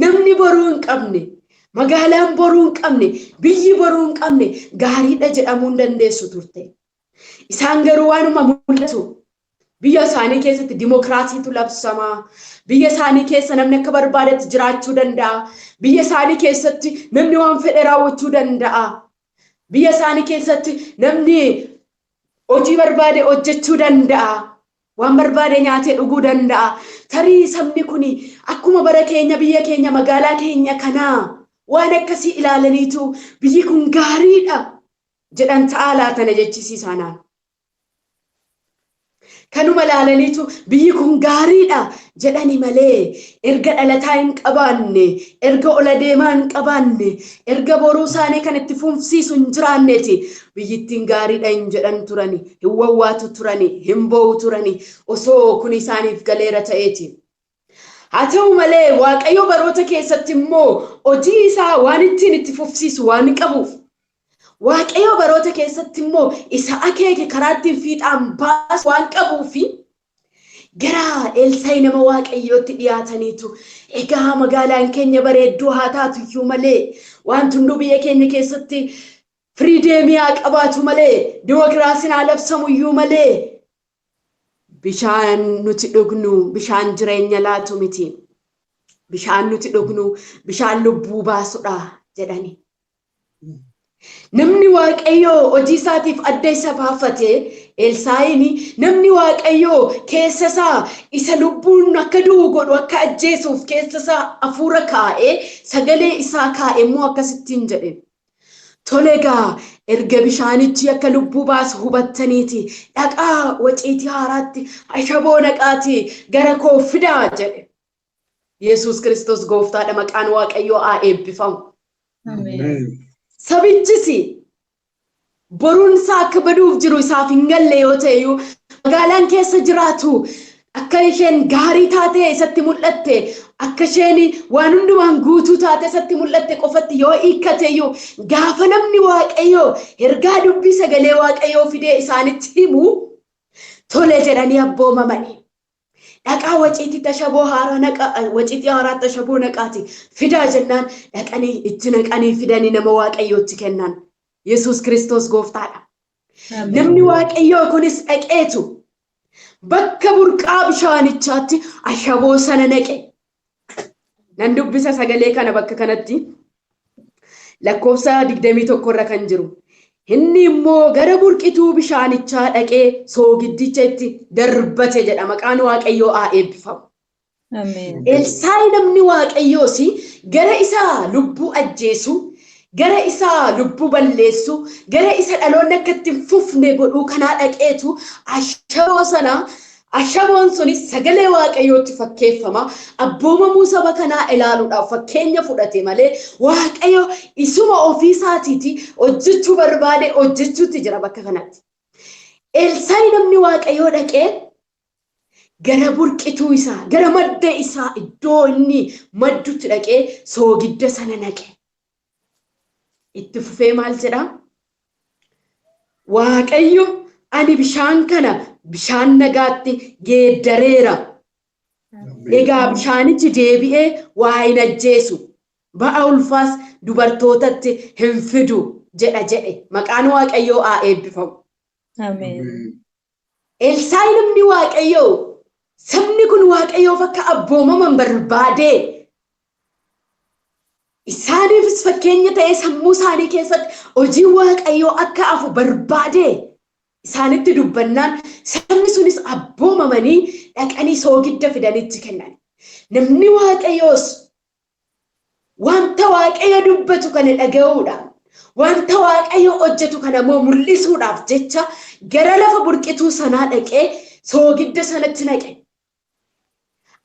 namni boruu hin qabne magaalaan boruu hin qabne biyyi boruu hin qabne gaariidha jedhamuu hin dandeessu turte. Isaan garuu waanuma mul'atu. Biyya isaanii keessatti dimokiraasiitu labsama. Biyya isaanii keessa namni akka barbaadetti jiraachuu danda'a. Biyya isaanii keessatti namni waan fedhe raawwachuu danda'a. Biyya isaanii keessatti namni hojii barbaade hojjechuu danda'a. Waan barbaade nyaatee dhuguu danda'a. Tarii sabni kun akkuma bara keenya biyya keenya magaalaa keenya kanaa waan akkasii ilaalaniitu biyyi kun gaariidha jedhan ta'aa laatana jechisiisaanaan. Kanuma ilaalaniitu biyyi kun gaariidha jedhani malee erga dhalataa hin qabaanne, erga ola deemaa hin qabaanne, erga boruu isaanii kan itti fufsiisu hin jiraanneeti biyyittiin gaariidha hin jedhan turani, hin wawwaatu turani, hin boo'u turani osoo kun isaaniif galeera ta'eeti. Haa ta'u malee Waaqayyo baroota keessatti immoo hojii isaa waan ittiin itti fufsiisu waan qabuuf Waaqayyo baroota keessatti immoo isa akeeke karaa ittiin fiixaan baasu waan qabuufi gara Elsaayi nama Waaqayyootti dhiyaataniitu egaa magaalaan keenya bareedduu haa taatu iyyuu malee wanti hunduu biyya keenya keessatti firiideemii haa qabaatu malee dimokiraasiin haa labsamu iyyuu malee bishaan nuti dhugnu bishaan jireenya laatu miti. Bishaan nuti dhugnu bishaan lubbuu baasudha jedhani. Namni Waaqayyoo hojii isaatiif adda isa baafate Elsaayiin namni Waaqayyoo keessa isaa isa lubbuun akka du'u godhu akka ajjeesuuf keessa isaa hafuura kaa'ee sagalee isaa kaa'e immoo akkasittiin jedhe. Tole egaa erga bishaanichi akka lubbuu baasu hubattaniiti dhaqaa waciitii haaraatti ashaboo naqaati gara koo fidaa jedhe. Yesuus Kiristoos gooftaadha maqaan Waaqayyoo haa eebbifamu. Sabichis boruun isaa akka baduuf jiru isaaf hin galle yoo ta'eyyuu magaalaan keessa jiraatu akka isheen gaarii taatee isatti mul'atte akka isheen waan hundumaan guutuu taatee isatti mul'atte qofatti yoo hiikkateyyuu gaafa namni Waaqayyoo ergaa dubbii sagalee Waaqayyoo fidee isaanitti himu tole jedhanii abboomamani. Dhaqaa waciitii tashaboo haaraa naqaa waciitii haaraa tashaboo naqaati fidaa jennaan dhaqanii itti naqanii fidanii nama Waaqayyootti kennan. Yesuus Kiristoos gooftaadha. Namni Waaqayyoo kunis dhaqeetu bakka burqaa bishaanichaatti ashaboo sana naqe. Nan dubbisa sagalee kana bakka kanatti lakkoofsa 21 irra kan jiru. Inni immoo gara burqituu bishaanichaa dhaqee soogiddicha itti darbate jedha. Maqaan Waaqayyoo haa eebbifamu. Elsaa'i namni Waaqayyoos gara isaa lubbuu ajjeesu, gara isaa lubbuu balleessu, gara isa dhaloonni akka itti hin fufne godhuu kanaa dhaqeetu ashaboo sana ashaboon sunis sagalee Waaqayyootti fakkeeffama. Abboomamuu saba kanaa ilaaluudhaaf fakkeenya fudhate malee Waaqayyo isuma ofii isaatiiti hojjechuu barbaade hojjechuutti jira bakka kanatti. Elsaa'i namni Waaqayyoo dhaqee gara burqituu isaa, gara madda isaa iddoo inni maddutti dhaqee soogidda sana naqe. Itti fufee maal jedhaa? Waaqayyo ani bishaan kana bishaan nagaatti geeddareera. Egaa bishaanichi deebi'ee waa hin ajjeesu. Ba'a ulfaas dubartootatti hin fidu jedha jedhe. Maqaan Waaqayyoo haa eebbifamu. Elsaa'i namni Waaqayyoo sabni kun Waaqayyoof akka abboomaman barbaadee isaaniifis fakkeenya ta'ee sammuu isaanii keessatti hojii Waaqayyoo akka hafu barbaadee isaanitti dubbannaan sabni sunis abboomamanii dhaqanii soogidda fidanitti kennan. Namni Waaqayyoos wanta Waaqayyo dubbatu kana dhaga'uudhaan wanta Waaqayyo hojjetu kana immoo mul'isuudhaaf jecha gara lafa burqituu sanaa dhaqee soogidda sanatti naqe.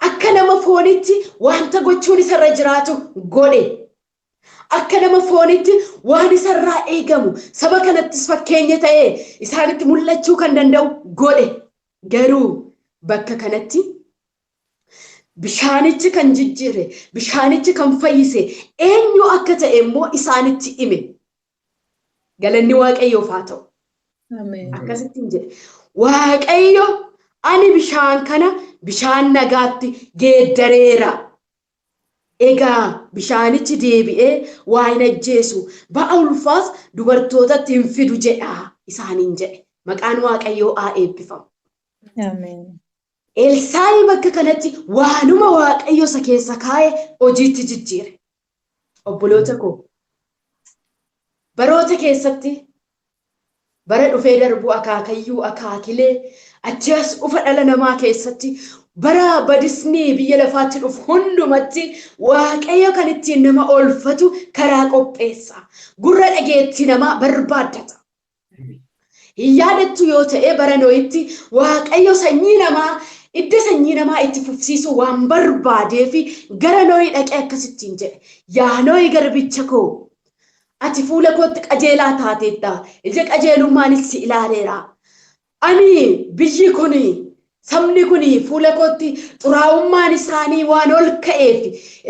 Akka nama foonitti wanta gochuun isarra jiraatu godhe. Akka nama foonitti waan isarraa eegamu saba kanattis fakkeenya ta'ee isaanitti mul'achuu kan danda'u godhe. Garuu bakka kanatti bishaanichi kan jijjiire, bishaanichi kan fayyise eenyu akka ta'e immoo isaanitti hime. Galanni Waaqayyoof haa ta'u. Akkasittiin jedhe. Waaqayyo ani bishaan kana bishaan nagaatti geeddareera. Egaa bishaanichi deebi'ee waa hin ajjeesu. Ba'a ulfaas dubartootatti hin fidu jedha isaaniin jedhe. Maqaan Waaqayyoo haa eebbifamu. Elsaa'i bakka kanatti waanuma Waaqayyo isa keessa kaa'e hojiitti jijjiire. Obboloota koo baroota keessatti bara dhufee darbu akaakayyuu akaakilee achi as dhufa dhala namaa keessatti bara badisni biyya lafaatti dhufu hundumatti Waaqayyo kan ittiin nama oolfatu karaa qopheessa. Gurra dhageettii namaa barbaaddata. Hin yaadattu yoo ta'e bara Nohitti Waaqayyo sanyii namaa idda sanyii namaa itti fufsiisuu waan barbaadee fi gara Nohi dhaqee akkasittiin jedhe. Yaa Nohi garbicha koo ati fuula kootti qajeelaa taateetta. Ija qajeelummaanis si ilaaleera. Ani biyyi kuni sabni kuni fuula kootti xuraa'ummaan isaanii waan ol ka'eef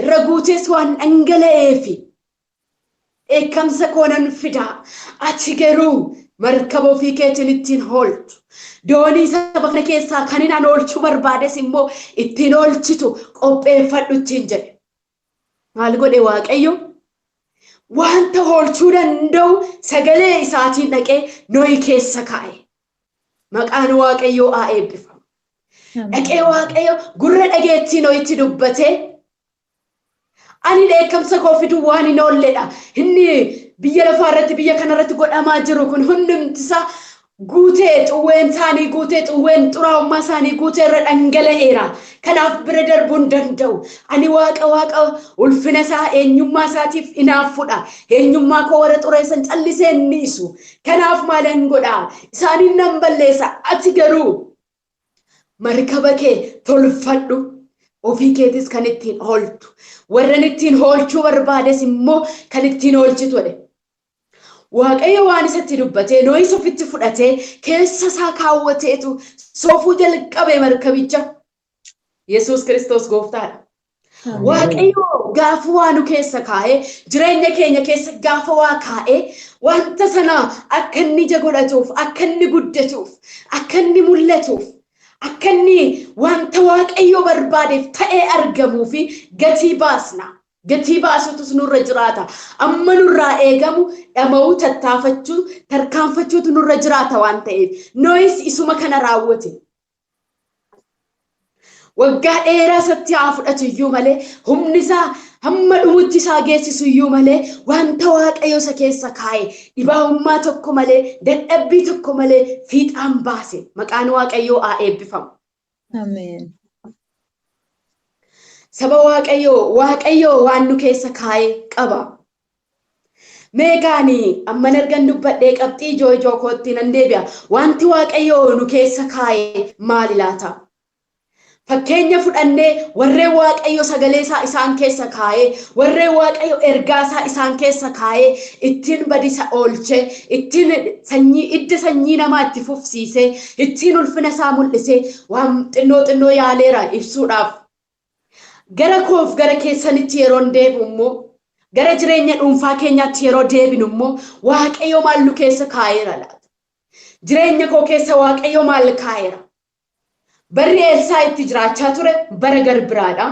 irra guutees waan dhangala'eef dheekkamsa koo nan fida. Ati garuu markaba ofii keetiin ittiin ooltu. Doonii saba kana keessaa kan inni oolchuu barbaades immoo ittiin oolchitu qopheeffadhu ittiin jedhe. Maal godhe Waaqayyo? Wanta oolchuu danda'u sagalee isaatiin dhaqee Nohi keessa kaa'e. Maqaan Waaqayyoo haa eebbifamu. Dhaqee Waaqayyo gurra dhageettii Nohitti dubbatee ani dheekkamsa koo fiduu waan hin oolledha. Inni biyya lafaa irratti biyya kanarratti godhamaa jiru kun hundumti isaa guutee xuwween isaanii guutee xuwween xuraa'ummaa isaanii guutee irra dhangala'eera. Kanaaf bira darbuu hin danda'u. Ani waaqa waaqa ulfina isaa eenyummaa isaatiif hinaaffudha. Eenyummaa koo warra xureessan callisee hin dhiisu. Kanaaf maalan godhaa? Isaaniin nan balleessa. Ati garuu markaba kee tolfadhu. Ofii keetis kan ittiin ooltu. Warran ittiin oolchuu barbaades immoo kan ittiin oolchitu jedhe. Waaqayyo waan isatti dubbatee Nohis ofitti fudhatee keessa isaa kaawwateetu soofuu jalqabe markabicha. Yesuus Kiristoos gooftaadha. Waaqayyo gaafa waa nu keessa kaa'ee jireenya keenya keessa gaafa waa kaa'ee wanta sana akka inni ija godhatuuf, akka inni guddatuuf, akka inni mul'atuuf, akka inni wanta Waaqayyo barbaadeef ta'ee argamuu fi gatii baasna. Gatii baasuutus nurra jiraata. Amma nurraa eegamu dhama'uu, tattaafachuu, tarkaanfachuutu nurra jiraata waan ta'eef. Nohis isuma kana raawwate. Waggaa dheeraa isatti haa fudhatu iyyuu malee humni isaa hamma dhumutti isaa geessisu iyyuu malee wanta Waaqayyo isa keessa kaa'e dhibaa'ummaa tokko malee dadhabbii tokko malee fiixaan baase. Maqaan Waaqayyoo haa eebbifamu. Ameen. Saba Waaqayyoo, Waaqayyoo waan nu keessa kaa'e qaba. Meeqaani amman ergan dubbadhee qabxii ijoo ijoo kootti nan deebi'a. Wanti Waaqayyoo nu keessa kaa'e maali laata? Fakkeenya fudhannee warreen Waaqayyo sagalee isaa isaan keessa kaa'ee, warreen Waaqayyo ergaa isaa isaan keessa kaa'ee, ittiin badisa oolchee, ittiin sanyii idda sanyii namaa itti fufsiisee, ittiin ulfina isaa mul'isee waan xinnoo xinnoo yaaleera ibsuudhaaf. Gara koof gara keessanitti yeroo deebi'u immoo, gara jireenya dhuunfaa keenyaatti yeroo deebinu immoo Waaqayyo maal nu keessa kaa'eera laata? Jireenya koo keessa Waaqayyo maal kaa'eera? Barri Eelsaa itti jiraachaa ture bara garbiraadha.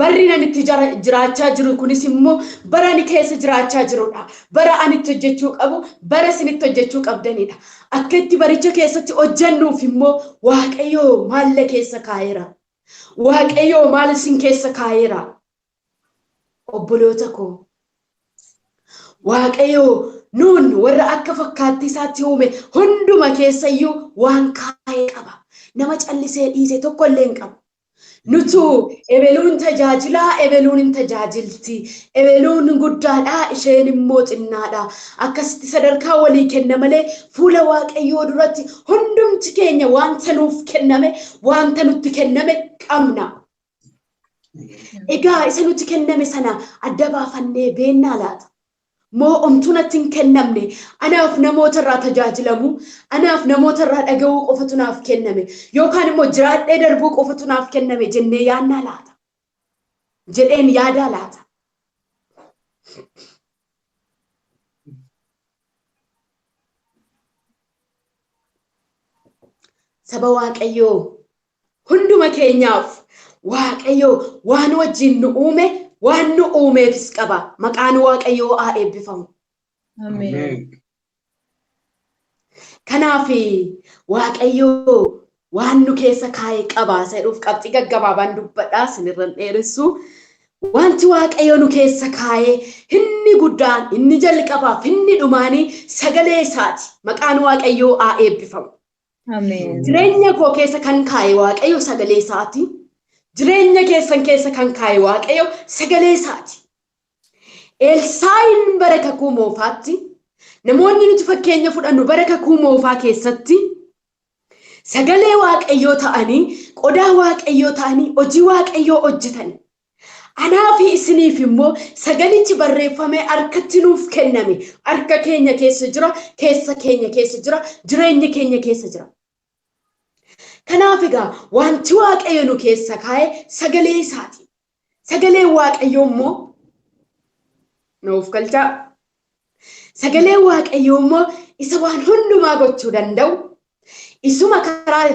Barri nan itti jiraachaa jiru kunis immoo bara ani keessa jiraachaa jirudha. Bara ani itti hojjechuu qabu, bara isin itti hojjechuu qabdanidha. Akka itti baricha keessatti hojjennuuf immoo Waaqayyo maal keessa kaa'eera? Waaqayyo maal isin keessa kaa'eera? Obboloota koo, Waaqayyo nuun warra akka fakkaattii isaatti uume hunduma keessayyuu waan kaa'ee qaba. Nama callisee dhiise tokko illee hin qabu. Nutu ebeluun tajaajilaa, ebeluun hin tajaajilti. Ebeluun guddaadha, isheen immoo xinnaadha. Akkasitti sadarkaa walii kenna malee fuula Waaqayyoo duratti hundumti keenya wanta nuuf kenname, wanta nutti kenname qabna. Egaa isa nutti kenname sana adda baafannee beennaa laata? Moo omtuu natti hin kennamne, anaaf namoota irraa tajaajilamu, anaaf namoota irraa dhaga'uu qofatu naaf kenname, yookaan immoo jiraadhee darbuu qofatu naaf kenname jennee yaannaa laata? Jedheen yaadaa laata? Saba Waaqayyoo, hunduma keenyaaf Waaqayyoo waan wajjin nu uume, waan nu uumeefis qaba. Maqaan Waaqayyoo haa eebbifamu. Ameen. Kanaaf Waaqayyoo waan nu keessa kaa'e qaba. Jedhuuf qabxii gaggabaabaan dubbadhaa isinirran dheeressu. Wanti Waaqayyo nu keessa kaa'e inni guddaan, inni jalqabaaf, inni dhumaanii sagalee isaati. Maqaan Waaqayyoo haa eebbifamu. Ameen. Jireenya koo keessa kan kaa'e Waaqayyo sagalee isaati. Jireenya keessan keessa kan kaa'e Waaqayyo sagalee isaati. Elsaa'iin bara kakuu moofaatti, namoonni nuti fakkeenya fudhannu bara kakuu moofaa keessatti sagalee Waaqayyoo ta'anii, qodaa Waaqayyoo ta'anii, hojii Waaqayyoo hojjetani. Anaa fi isiniif immoo sagalichi barreeffamee harkatti nuuf kenname. Harka keenya keessa jira, keessa keenya keessa jira, jireenya keenya keessa jira. Kanaaf egaa wanti Waaqayyo nu keessa kaa'e sagalee isaati. Sagaleen Waaqayyoo immoo nuuf galchaa. Sagaleen Waaqayyoo immoo isa waan hundumaa gochuu danda'u, isuma karaa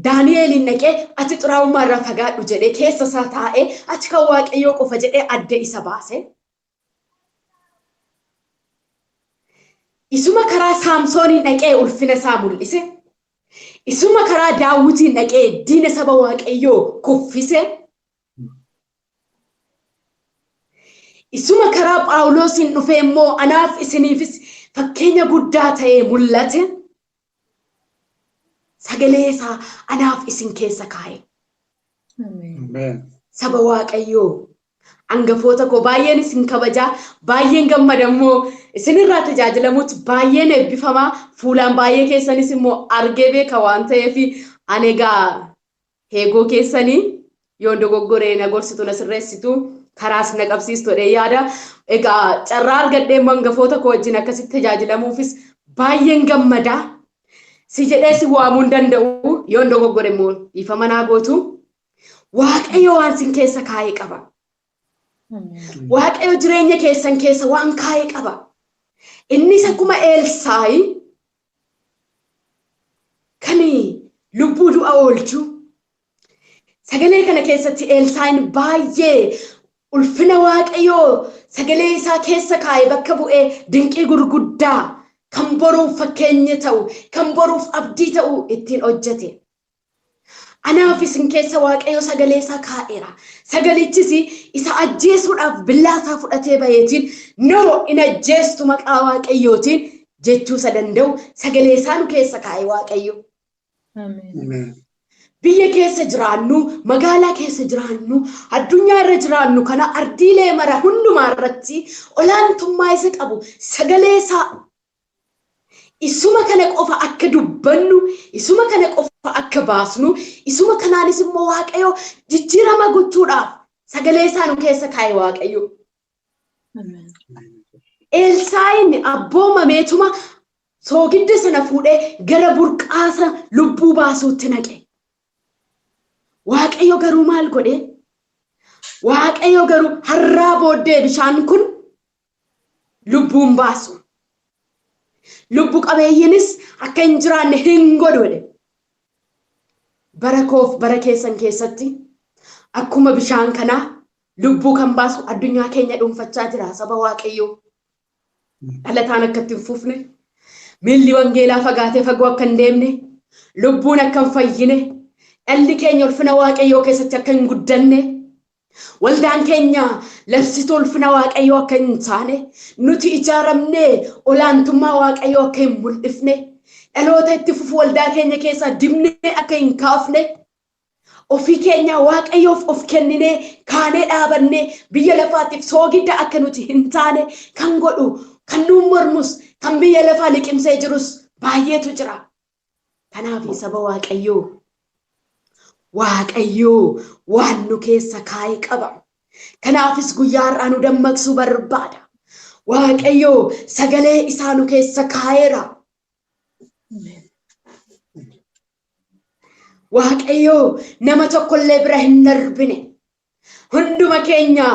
Daani'eeliin dhaqee ati xuraa'ummaa irraa fagaadhu jedhee keessa isaa taa'ee ati kan Waaqayyoo qofa jedhee adda isa baase. Isuma karaa Saamsooniin dhaqee ulfina isaa mul'ise. Isuma karaa Daawwitiin dhaqee diina saba Waaqayyoo kuffise. Isuma karaa Phaawulosiin dhufee immoo anaaf isiniifis fakkeenya guddaa ta'ee mul'ate. Sagalee isaa anaaf isin keessa kaa'e. Saba Waaqayyoo, hangafoota koo baay'een isin kabajaa, baay'een gammadammoo isinirraa tajaajilamuutti baay'een eebbifamaa, fuulaan baay'ee keessanis immoo argee beeka waan ta'eef ani egaa heegoo keessanii yoon dogoggoree na gorsitu na sirreessitu karaas na qabsiistu jedhee yaada. Egaa carraa argadhee hangafoota koo wajjin akkasitti tajaajilamuufis baay'een gammadaa. Si jedhee si waamuu hin danda'u yoon dogoggore immoo dhiifama naa gootu. Waaqayyo waan sin keessa kaa'ee qaba. Waaqayyo jireenya keessan keessa waan kaa'ee qaba. Innis akkuma Elsaayi kan lubbuu du'a oolchu. Sagalee kana keessatti Elsaayin baay'ee ulfina Waaqayyoo sagalee isaa keessa kaa'e bakka bu'ee dinqii gurguddaa kan boruuf fakkeenya ta'u, kan boruuf abdii ta'u ittiin hojjete. Anaaf isin keessa Waaqayyo sagalee isaa kaa'eera. Sagalichis isa ajjeesuudhaaf billaa isaa fudhatee baheetiin noo in ajjeestu maqaa Waaqayyootiin jechuu isa danda'u sagalee isaa nu keessa kaa'e Waaqayyo. Biyya keessa jiraannu, magaalaa keessa jiraannu, addunyaa irra jiraannu kana ardiilee mara hundumaa irratti olaantummaa isa qabu sagalee isaa isuma kana qofa akka dubbannu, isuma kana qofa akka baasnu, isuma kanaanis immoo Waaqayyo jijjiirama gochuudhaaf sagalee isaa nu keessa kaa'e Waaqayyo. Elsaa'iin abboomameetuma soogidda sana fuudhee gara burqaasa lubbuu baasuutti naqe. Waaqayyo garuu maal godhe? Waaqayyo garuu har'aa booddee bishaan kun lubbuun baasu. Lubbu qabeeyyiinis akka hin jiraanne hin godhu jedhe. Bara koof bara keessan keessatti akkuma bishaan kanaa lubbuu kan baasu addunyaa keenya dhuunfachaa jira saba Waaqayyoo. Dhalataan akka itti hin fufne, miilli wangeelaa fagaatee fagoo akka hin deemne, lubbuun akka hin fayyine, dhalli keenya ulfina Waaqayyoo keessatti akka hin guddanne, waldaan keenya labsituu ulfina Waaqayyoo akka hin taane, nuti ijaaramnee olaantummaa Waaqayyoo akka hin mul'ifne, dhaloota itti fufu waldaa keenya keessaa dibnee akka hin kaafne, ofii keenya Waaqayyoof of kenninee kaanee dhaabannee biyya lafaatiif soogidda akka nuti hin taane kan godhu, kan nuun mormus, kan biyya lafaa liqimsee jirus baay'eetu jira. Kanaaf saba Waaqayyoo, Waaqayyoo waan nu keessa kaa'e qaba. Kanaafis guyyaa har'aa nu dammaqsuu barbaada. Waaqayyoo sagalee isaa nu keessa kaa'eera. Waaqayyoo nama tokkollee bira hin darbine. Hunduma keenya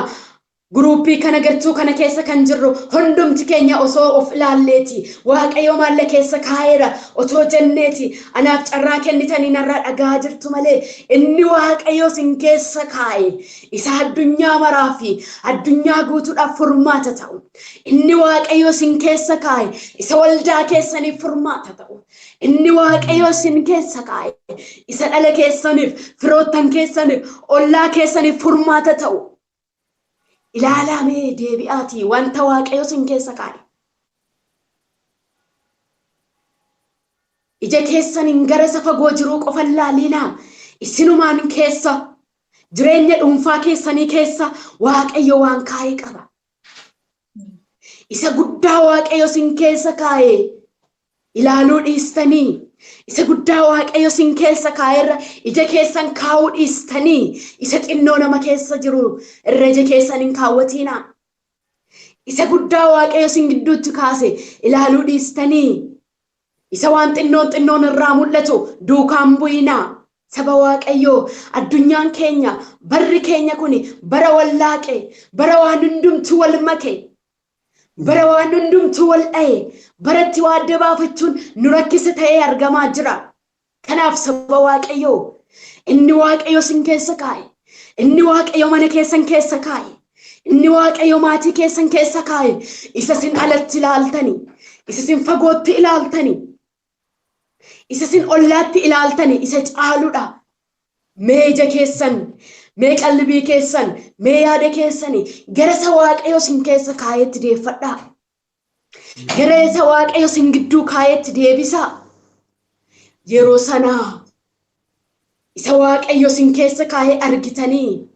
guruuppii kana gartuu kana keessa kan jirru hundumti keenya osoo of ilaalleeti. Waaqayyo maalla keessa kaa'eera otoo jenneeti. Anaaf carraa kennitanii narraa dhagaa jirtu malee inni Waaqayyo isin keessa kaa'e isa addunyaa maraa fi addunyaa guutuudhaaf furmaata ta'u. Inni Waaqayyo isin keessa kaa'e isa waldaa keessaniif furmaata ta'u. Inni Waaqayyo isin keessa kaa'e isa dhala keessaniif, firoottan keessaniif, ollaa keessaniif furmaata ta'u. Ilaalaa mee deebi'aatii wanta Waaqayyo isin keessa kaa'e. Ija keessaniin gara isa fagoo jiruu qofa ilaalinaa. Isinumaan keessa jireenya dhuunfaa keessanii keessa Waaqayyo waan kaa'e qaba. Isa guddaa Waaqayyo isin keessa kaa'e ilaaluu dhiistanii, isa guddaa Waaqayyo isin keessa kaa'erra ija keessan kaa'uu dhiistanii, isa xinnoo nama keessa jiru irra ija keessan hin kaawwatiinaa. Isa guddaa Waaqayyo isin gidduutti kaase ilaaluu dhiistanii, isa waan xinnoon xinnoon irraa mul'atu duukaan bu'inaa. Saba Waaqayyoo, addunyaan keenya, barri keenya kuni bara wallaaqe, bara waan hundumtuu wal make, bara waan hundumtuu wal dha'e, baratti waa adda baafachuun nu rakkisa ta'ee argamaa jira. Kanaaf saba Waaqayyoo, inni Waaqayyo isin keessa kaa'e, inni Waaqayyo mana keessan keessa kaa'e, inni Waaqayyo maatii keessan keessa kaa'e, isa isin alatti ilaaltani, isa isin fagootti ilaaltani, isa isin ollaatti ilaaltani, isa caaludha. Mee ija keessan, mee qalbii keessan, mee yaada keessani gara isa Waaqayyo isin keessa kaa'eetti deeffadhaa. Gara isa Waaqayyo isin gidduu kaa'eetti deebisaa. Yeroo sanaa isa Waaqayyo isin keessa kaa'e argitanii,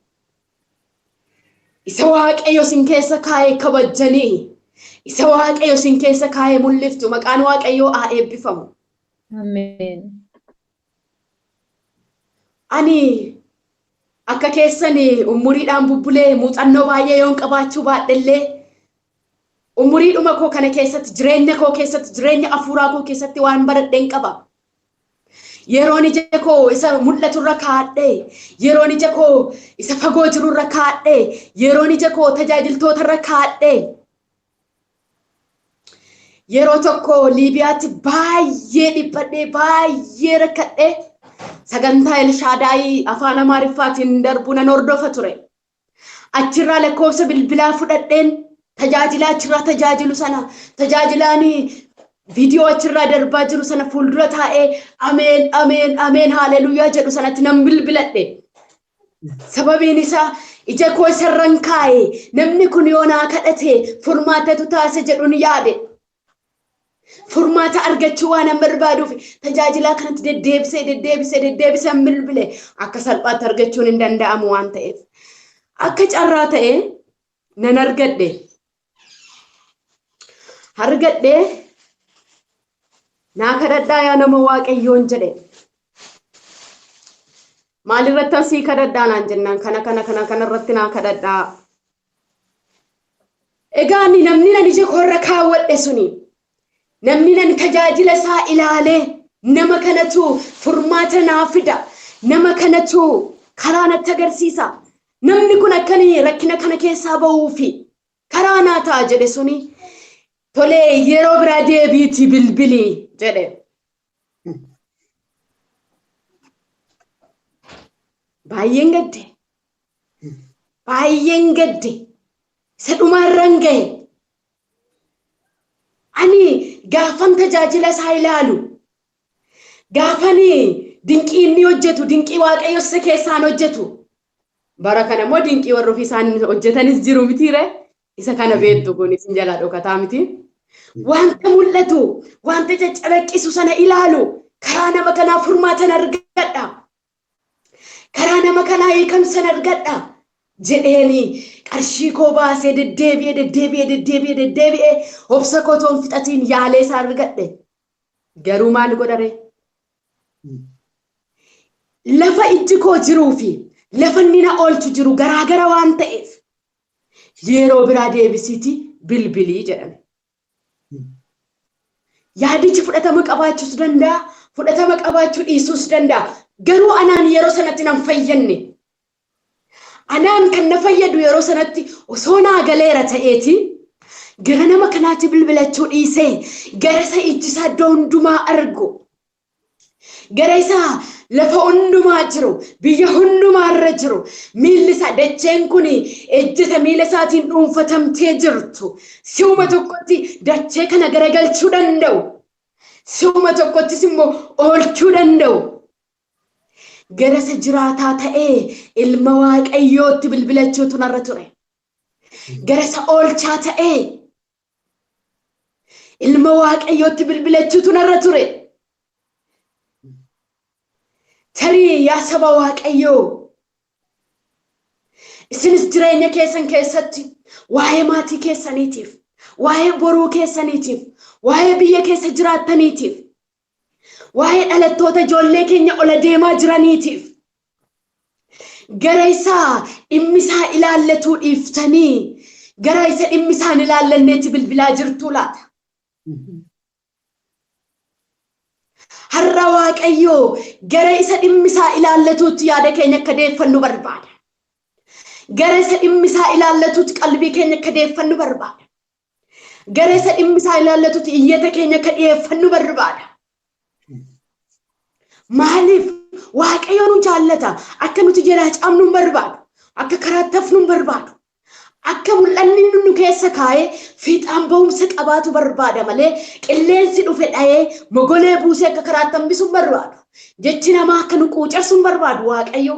isa Waaqayyo isin keessa kaa'e kabajjanii, isa Waaqayyo isin keessa kaa'e mul'iftu. Maqaan Waaqayyoo haa eebbifamu. Ameen. Ani akka keessan umuriidhaan bubbulee muuxannoo baay'ee yoon qabaachuu baadhellee umuriidhuma koo kana keessatti, jireenya koo keessatti, jireenya afuuraa koo keessatti waan baradheen qaba. Yeroon ija koo isa mul'aturra kaa'adhee, yeroon ija koo isa fagoo jirurra kaa'adhee, yeroon ija koo tajaajiltootarra kaa'adhee. Yeroo tokko Liibiyaatti baay'ee dhiphadhee, baay'ee rakkadhee sagantaa Elshaadaayii afaan Amaariffaatiin darbu nan hordofa ture. Achirraa lakkoofsa bilbilaa fudhadheen tajaajilaa achirraa tajaajilu sana tajaajilaan Viidiyoo achirraa darbaa jiru sana fuuldura taa'ee ameen ameen ameen haaleluyyaa jedhu sanatti nan bilbiladhe. Sababiin isaa ija koo isarran kaa'e namni kun yoo naa kadhate furmaatatu taasise jedhuun yaade. Furmaata argachuu waan an barbaaduuf tajaajilaa kanatti deddeebisee deddeebisee deddeebisee an bilbile akka salphaatti argachuun hin danda'amu waan ta'eef. Akka carraa ta'e nan argadhe. Argadhee naa kadhadhaa yaa nama Waaqayyoon jedhe. Maalirratti sii kadhadhaa naan jennaan kana kana kana kanarratti naa kadhadhaa. Egaa ani namni nan ija koorra kaawwadhe suni namni nan tajaajila isaa ilaalee nama kanatu furmaata naa fida, nama kanatu karaa natti agarsiisa, namni kun akkanii rakkina kana keessaa ba'uufi karaa naa ta'a jedhe suni tolee yeroo biraa deebiitii bilbilii jedhe. Baay'een gadde. Baay'een gadde. Isa dhumaarran gahe. Ani gaafan tajaajila isaa ilaalu, gaafan dinqii inni hojjetu, dinqii Waaqayyo isa keessaan hojjetu. Bara kana immoo dinqii warra ofii isaan hojjetanis jiru mitiire. Isa kana beektu kun isin jalaa dhokataa miti. Wanta mul'atu, wanta caccalaqqisu sana ilaalu, karaa nama kanaa furmaatan argadha. Karaa nama kanaa hiikamsan argadha jedheeni qarshii koo baasee deddeebi'ee deddeebi'ee deddeebi'ee deddeebi'ee obsa koo toon fixatiin yaalee isaa argadhe. Garuu maal godhare? Lafa ijji koo jiruu fi lafa inni na oolchu jiru garaagara waan ta'eef yeroo biraa deebisiiti bilbilii jedhame. Yaadichi fudhatama qabaachuus danda'a, fudhatama qabaachuu dhiisuus danda'a. Garuu anaan yeroo sanatti nan fayyanne. Anaan kan na fayyadu yeroo sanatti osoo naa galeera ta'eeti gara nama kanaatti bilbilachuu dhiisee gara isa ijji isaa iddoo hundumaa argu, gara isaa lafa hundumaa jiru, biyya hundumaa irra jiru, miilli isaa dacheen kun ejjeta miila isaatiin dhuunfatamtee jirtu, si'uma tokkotti dachee kana garagalchuu danda'u, si'uma tokkottis immoo oolchuu danda'u. Gara isa jiraataa ta'ee ilma Waaqayyootti bilbilachuutu narra ture. Gara isa oolchaa ta'ee ilma Waaqayyootti bilbilachuutu narra ture. Tarii yaa saba Waaqayyoo, isinis jireenya keessan keessatti waa'ee maatii keessaniitiif, waa'ee boruu keessaniitiif, waa'ee biyya keessa jiraattaniitiif, waa'ee dhalattoota ijoollee keenya ola deemaa jiraniitiif gara isaa dhimmi isaa ilaallatuu dhiiftanii gara isa dhimmi isaan ilaallanneetti bilbilaa jirtuu laata? Har'a Waaqayyoo gara isa dhimmi isaa ilaallatuutti yaada keenya akka deeffannu barbaada. Gara isa dhimmi isaa ilaallatuutti qalbii keenya akka deeffannu barbaada. Gara isa dhimmi isaa ilaallatuutti iyyata keenya akka dhiyeeffannu barbaada. Maaliif Waaqayyo nu jaallata? Akka nuti jalaa cabnu hin barbaadu. Akka karaatti hafnu hin barbaadu. Akka mul'anni nu keessa kaa'ee fiixaan ba'umsa qabaatu barbaada malee qilleensi dhufe dha'ee mogolee buusee akka karaatti hambisu hin barbaadu. Jechi namaa akka nu quucarsu hin barbaadu Waaqayyo.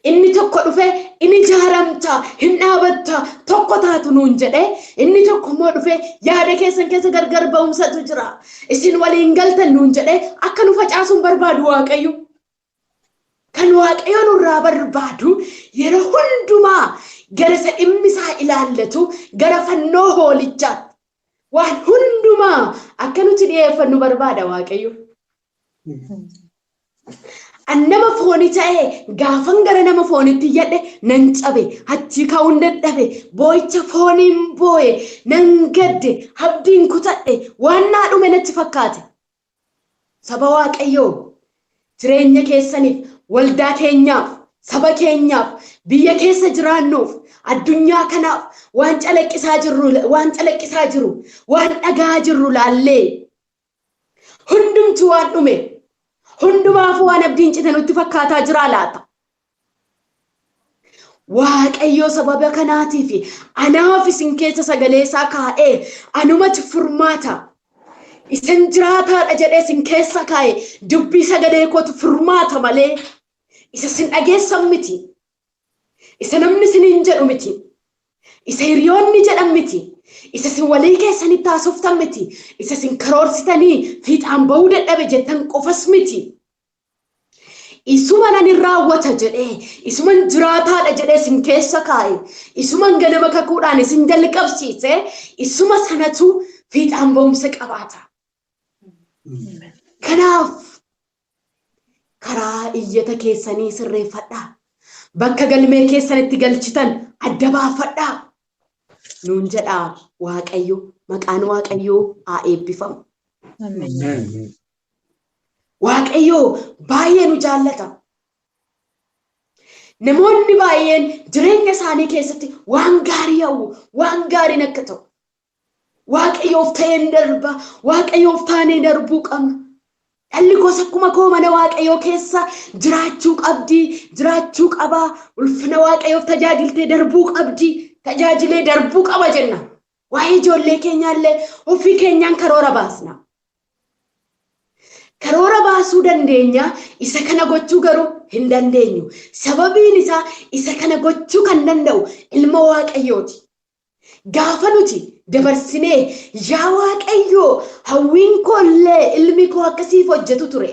Inni tokko dhufe inni ijaaramta, hin dhaabatta, tokko taatu nuun jedhee, inni tokko immoo dhufe yaada keessan keessa gargar ba'umsatu jira. Isin waliin galtan nuun jedhee akka nu facaasu hin barbaadu Waaqayyo. Kan Waaqayyo nurraa barbaadu yeroo hundumaa gara isa dhimmi isaa ilaallatu, gara fannoo hoolichaatti waan hundumaa akka nuti dhiyeeffannu barbaada Waaqayyo. An nama foonii ta'ee gaafan gara nama foonitti iyyadhe nan cabe, achii ka'uun dadhabe, boo'icha fooniin boo'e, nan gadde, abdiin kutadhe, waan naa dhume natti fakkaate. Saba Waaqayyoo, jireenya keessaniif, waldaa keenyaaf, saba keenyaaf, biyya keessa jiraannuuf, addunyaa kanaaf waan calaqqisaa jirru, waan calaqqisaa jiru, waan dhagaa jirru laallee hundumtu waan dhume, hundumaafuu waan abdiin cite nutti fakkaataa jira laata? Waaqayyo sababa kanaatiif anaaf isin keessa sagalee isaa kaa'ee anumatti furmaata. Isin jiraataadha jedhee isin keessa kaa'e dubbii sagalee kootu furmaata malee isa isin dhageessan miti. Isa namni isiniin jedhu miti. Isa hiriyoonni jedhan miti. Isa isin walii keessanitti haasoftan miti. Isa isin karoorsitanii fiixaan bahuu dadhabe jettan qofas miti. Isuma nan raawwata jedhee, isuman jiraataadha jedhee isin keessa kaa'e, isuman ganama kakuudhaan isin jalqabsiise, isuma sanatu fiixaan bahumsa qabaata. Kanaaf karaa iyyata keessanii sirreeffadhaa. Bakka galmee keessanitti galchitan adda baafadhaa. Nuun jedhaa Waaqayyo, maqaan Waaqayyoo haa eebbifamu. Waaqayyo baay'ee nu jaallata. Namoonni baay'een jireenya isaanii keessatti waan gaarii hawwu, waan gaariin akka ta'u. Waaqayyoof ta'een darba, Waaqayyoof taanee darbuu qabna. Dhalli koos akkuma koo mana Waaqayyoo keessa jiraachuu qabdi, jiraachuu qaba. Ulfina Waaqayyoof tajaajiltee darbuu qabdi, tajaajilee darbuu qaba jenna. Waa'ee ijoollee keenyaallee ofii keenyaan karoora baasna. Karoora baasuu dandeenya, isa kana gochuu garuu hin dandeenyu. Sababiin isaa isa kana gochuu kan danda'u ilma Waaqayyooti. Gaafa nuti dabarsinee yaa Waaqayyoo hawwiin koo illee ilmi koo akkasiif hojjetu ture.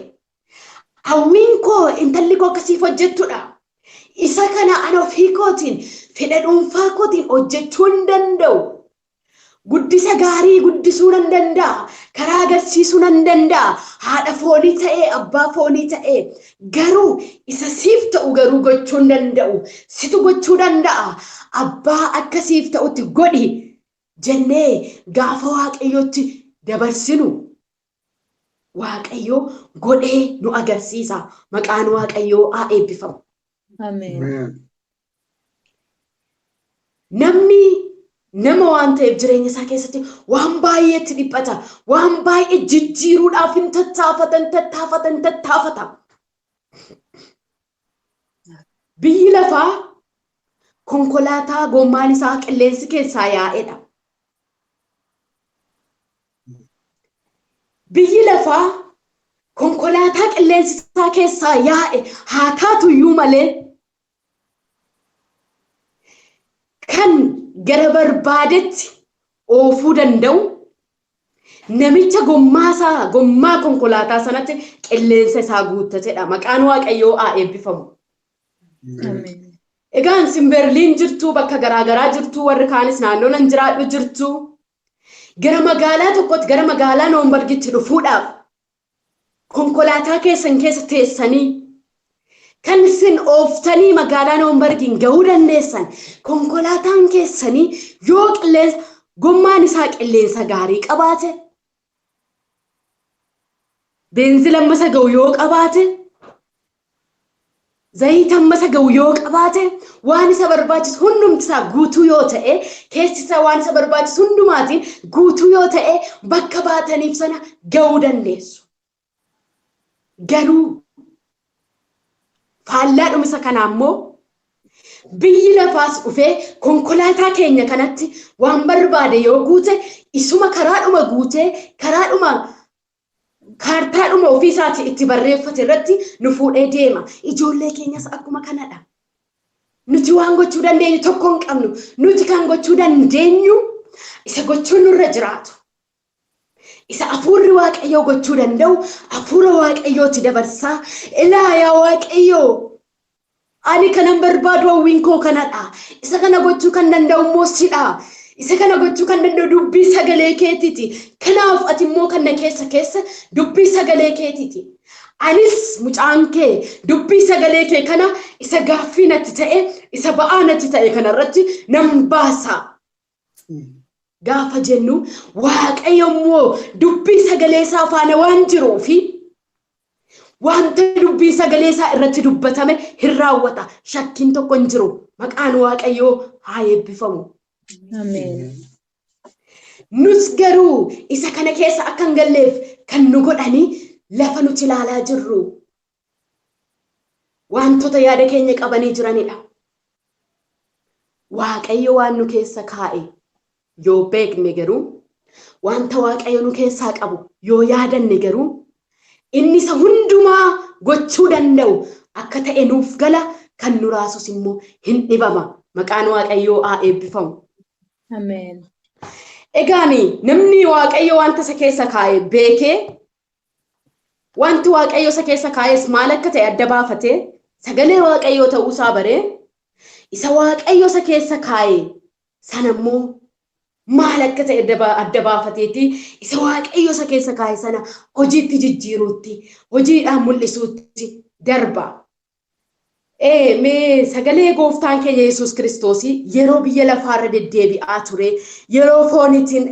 Hawwiin koo intalli koo akkasiif hojjettudha. Isa kana ana ofii kootiin fedha dhuunfaa kootiin hojjechuu hin danda'u. Guddisa gaarii guddisuu nan danda'a. Karaa agarsiisuu nan danda'a. Haadha foonii ta'ee, abbaa foonii ta'ee. Garuu isa siif ta'u garuu gochuu hin danda'u. Situ gochuu danda'a. Abbaa akka siif ta'utti godhi jennee gaafa Waaqayyotti dabarsinu Waaqayyo godhee nu agarsiisa. Maqaan Waaqayyoo haa eebbifamu. Namni nama waan ta'eef jireenya isaa keessatti waan baay'eetti dhiphata. Waan baay'ee jijjiiruudhaaf hin tattaafata, hin tattaafata, hin tattaafata. Biyyi lafaa konkolaataa gommaan isaa qilleensi keessaa yaa'edha. Biyyi lafaa konkolaataa qilleensi isaa keessaa yaa'e haa taatuyyuu malee kan gara barbaadetti oofuu danda'u namicha gommaa isaa gommaa konkolaataa sanatti qilleensa isaa guuttatedha. Maqaan Waaqayyoo haa eebbifamu. Egaan isin Berliin jirtu, bakka garaagaraa jirtu, warri kaanis naannoo nan jiraadhu jirtu. Gara magaalaa tokkotti, gara magaalaa Noombargitti dhufuudhaaf konkolaataa keessan keessa teessanii kan isin ooftanii magaalaa Noombargiin gahuu dandeessan konkolaataan keessanii yoo qilleensa gommaan isaa qilleensa gaarii qabaate beenzila ammasa ga'u yoo qabaate zayita ammasa ga'u yoo qabaate waan isa barbaachisu hundumti isaa guutuu yoo ta'e keessi isaa waan isa barbaachisu hundumaatiin guutuu yoo ta'e bakka baataniif sana ga'uu dandeessu. Garuu faallaa dhumisa kanaa immoo biyyi lafaas dhufee konkolaataa keenya kanatti waan barbaade yoo guute isuma karaadhuma guutee karaadhuma kaartaadhuma ofiisaatii itti barreeffate irratti nu fuudhee deema. Ijoollee keenyas akkuma kanadha. Nuti waan gochuu dandeenyu tokko hin qabnu. Nuti kan gochuu dandeenyu isa gochuun nurra jiraatu. Isa hafuurri Waaqayyoo gochuu danda'u hafuura Waaqayyooti dabarsaa. Ilaa yaa Waaqayyoo ani kanan barbaadu hawwiin koo kanadha. Isa kana gochuu kan danda'u immoo sidha. Isa kana gochuu kan danda'u dubbii sagalee keetiiti. Kanaaf ati immoo kan na keessa keessa dubbii sagalee keetiiti. Anis mucaan kee dubbii sagalee kee kana isa gaaffii natti ta'e, isa ba'aa natti ta'e kanarratti nan baasa. Gaafa jennu Waaqayyo immoo dubbii sagalee isaa faana waan jiruu fi wanta dubbii sagalee isaa irratti dubbatame hin raawwata. Shakkiin tokko hin jiru. Maqaan Waaqayyoo haa eebbifamu. Nus garuu isa kana keessa akka hin galleef kan nu godhanii lafa nuti ilaalaa jirru wantoota yaada keenya qabanii jiranidha. Waaqayyo waan nu keessa kaa'e yoo beekne garuu Wanta Waaqayyo nu keessaa qabu yoo yaadanne garuu inni isa hundumaa gochuu danda'u akka ta'e nuuf gala, kan nu raasus immoo hin dhibama. Maqaan Waaqayyoo haa eebbifamu. Ameen. Egaani namni Waaqayyo wanta isa keessa kaa'e beekee, wanti Waaqayyo isa keessa kaa'es maal akka ta'e adda baafatee, sagalee Waaqayyoo ta'uusaa baree, isa Waaqayyo isa keessa kaa'e sana immoo maal akka ta'e adda baafateeti isa Waaqayyo isa keessa kaa'e sana hojiitti jijjiiruutti, hojiidhaan mul'isuutti darba. Mee sagalee gooftaan keenya Yesuus Kiristoos yeroo biyya lafaarra deddeebi'aa ture, yeroo foonitiin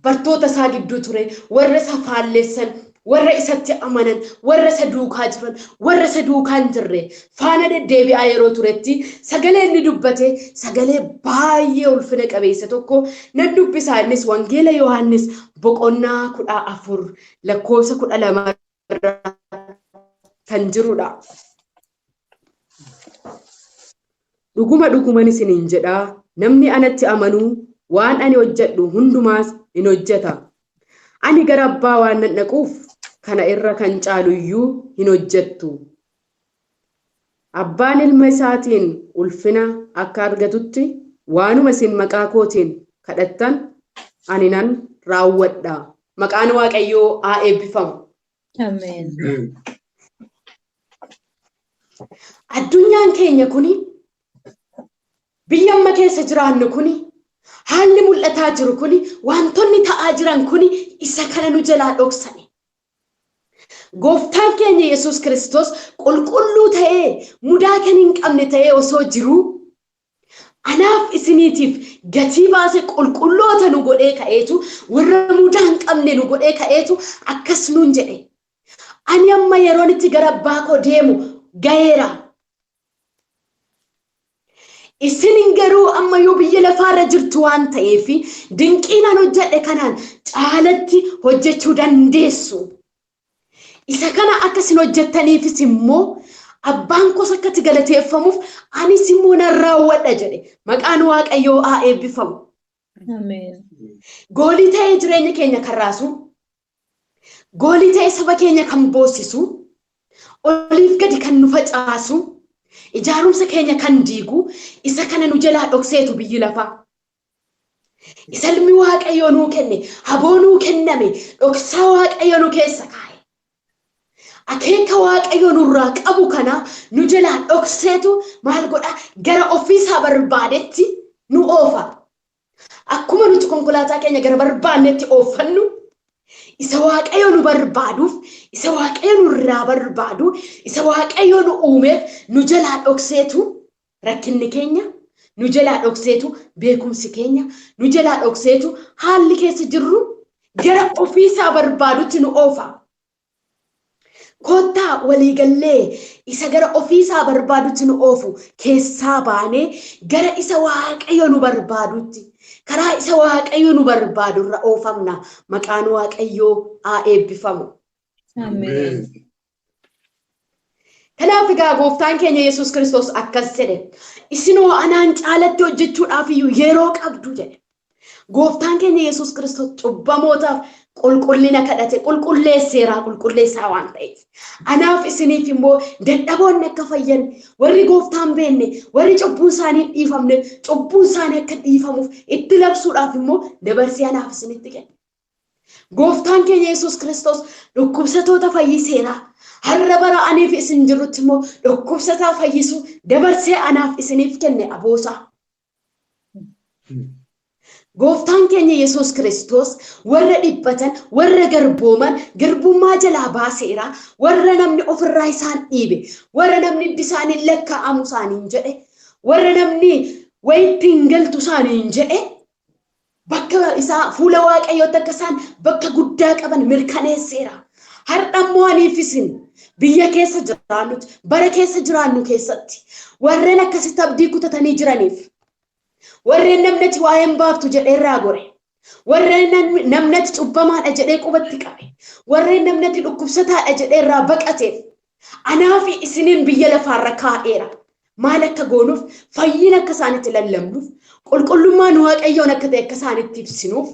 bartoota isaa gidduu ture, warra isa faalleessan, warra isatti amanan, warra isa duukaa jiran, warra isa duukaa hin jirre faana deddeebi'aa yeroo turetti sagalee inni dubbate sagalee baay'ee ulfina qabeessa tokko nan dubbisaa. Innis Wangeela Yohaannis boqonnaa 14 lakkoofsa 12 irra kan jirudha. Dhuguma dhuguman isiniin jedhaa, namni anatti amanuu waan ani hojjedhu hundumaas in hojjeta. Ani gara abbaa waan nan dhaquuf kana irra kan caalu iyyuu hin hojjettu. Abbaan ilma isaatiin ulfina akka argatutti waanuma isin maqaa kootiin kadhattan ani nan raawwadha. Maqaan Waaqayyoo haa eebbifamu. Ameen. Addunyaan keenya kuni, biyya amma keessa jiraannu kuni, haalli mul'ataa jiru kuni, wantoonni ta'aa jiran kuni isa kana nu jalaa dhoksani. Gooftaan keenya Yesuus Kiristoos qulqulluu ta'ee, mudaa kan hin qabne ta'ee osoo jiruu, anaaf isiniitiif gatii baase qulqulloota nu godhee ka'eetu, warra mudaa hin qabne nu godhee ka'eetu akkas nuun jedhe. Ani amma yeroon itti gara abbaa koo deemu ga'eera. Isin garuu ammayyuu biyya lafaarra jirtu waan ta'eef dinqiin an hojjedhe kanaan caalatti hojjechuu dandeessu. Isa kana akka isin hojjettaniifis immoo abbaan koos akka itti galateeffamuuf anis immoo nan raawwadha jedhe. Maqaan Waaqayyoo haa eebbifamu. Ameen. Goolii ta'ee jireenya keenya kan raasu, goolii ta'ee saba keenya kan boosisu, oliif gadi kan nu facaasu, ijaarumsa keenya kan diigu, isa kana nu jalaa dhokseetu biyyi lafaa. Isa ilmi Waaqayyoo nuu kenne, haboo nuu kenname, dhoksaa Waaqayyoo nu keessa kaa'e. Akeeka Waaqayyoo nurraa qabu kana nu jalaa dhokseetu maal godhaa? Gara ofiisaa barbaadetti nu oofa. Akkuma nuti konkolaataa keenya gara barbaannetti oofannu, isa Waaqayyo nu barbaaduuf, isa Waaqayyo nurraa barbaadu, isa Waaqayyo nu uumeef nu jalaa dhokseetu rakkinni keenya, nu jalaa dhokseetu beekumsi keenya, nu jalaa dhokseetu haalli keessa jirru gara ofiisaa barbaadutti nu oofa. Kottaa waliigallee isa gara ofiisaa barbaadutti nu oofu keessaa baanee gara isa Waaqayyo nu barbaadutti, karaa isa Waaqayyo nu barbaadurra oofamna. Maqaan Waaqayyoo haa eebbifamu. Ameen. Kanaaf egaa gooftaan keenya Yesuus Kiristoos akkas jedhe, isinoo anaan caalatti hojjechuudhaaf iyyuu yeroo qabdu jedhe. Gooftaan keenya Yesuus Kiristoos cubbamootaaf qulqullina kadhate, qulqulleesseeraa, qulqulleessaa waan ta'eef. Anaaf isiniif immoo dadhaboonni akka fayyan, warri gooftaan beenne, warri cubbuun isaanii hin dhiifamne, cubbuun isaanii akka dhiifamuuf itti labsuudhaaf immoo dabarsee anaaf isinitti kenne. Gooftaan keenya Yesuus Kiristoos dhukkubsatoota fayyiseera. Har'a bara aniif isin jirrutti immoo dhukkubsataa fayyisuu dabarsee anaaf isiniif kenne aboosaa. Gooftaan keenya Yesuus Kiristoos warra dhiphatan, warra garbooman, garbummaa jalaa baaseera. Warra namni ofirraa isaan dhiibe, warra namni hiddi isaanii lakkaa'amu isaaniin jedhe, warra namni wayitti hin galtu isaaniin jedhe, bakka isaa fuula Waaqayyootti akka isaan bakka guddaa qaban mirkaneesseera. Har'a immoo aniif isin biyya keessa jiraannutti, bara keessa jiraannu keessatti warreen akkasitti abdii kutatanii jiraniif, warreen namnati waa'ee hin baaftu jedhee irraa gore, warreen namnati cubbamaadha jedhee qubatti qabe, warreen namnati dhukkubsataadha jedhee irraa baqateef anaaf isiniin biyya lafaarra kaa'eera. Maal akka goonuuf, fayyina akka isaanitti lallabnuuf, qulqullummaan Waaqayyoon akka ta'e akka isaanitti ibsinuuf.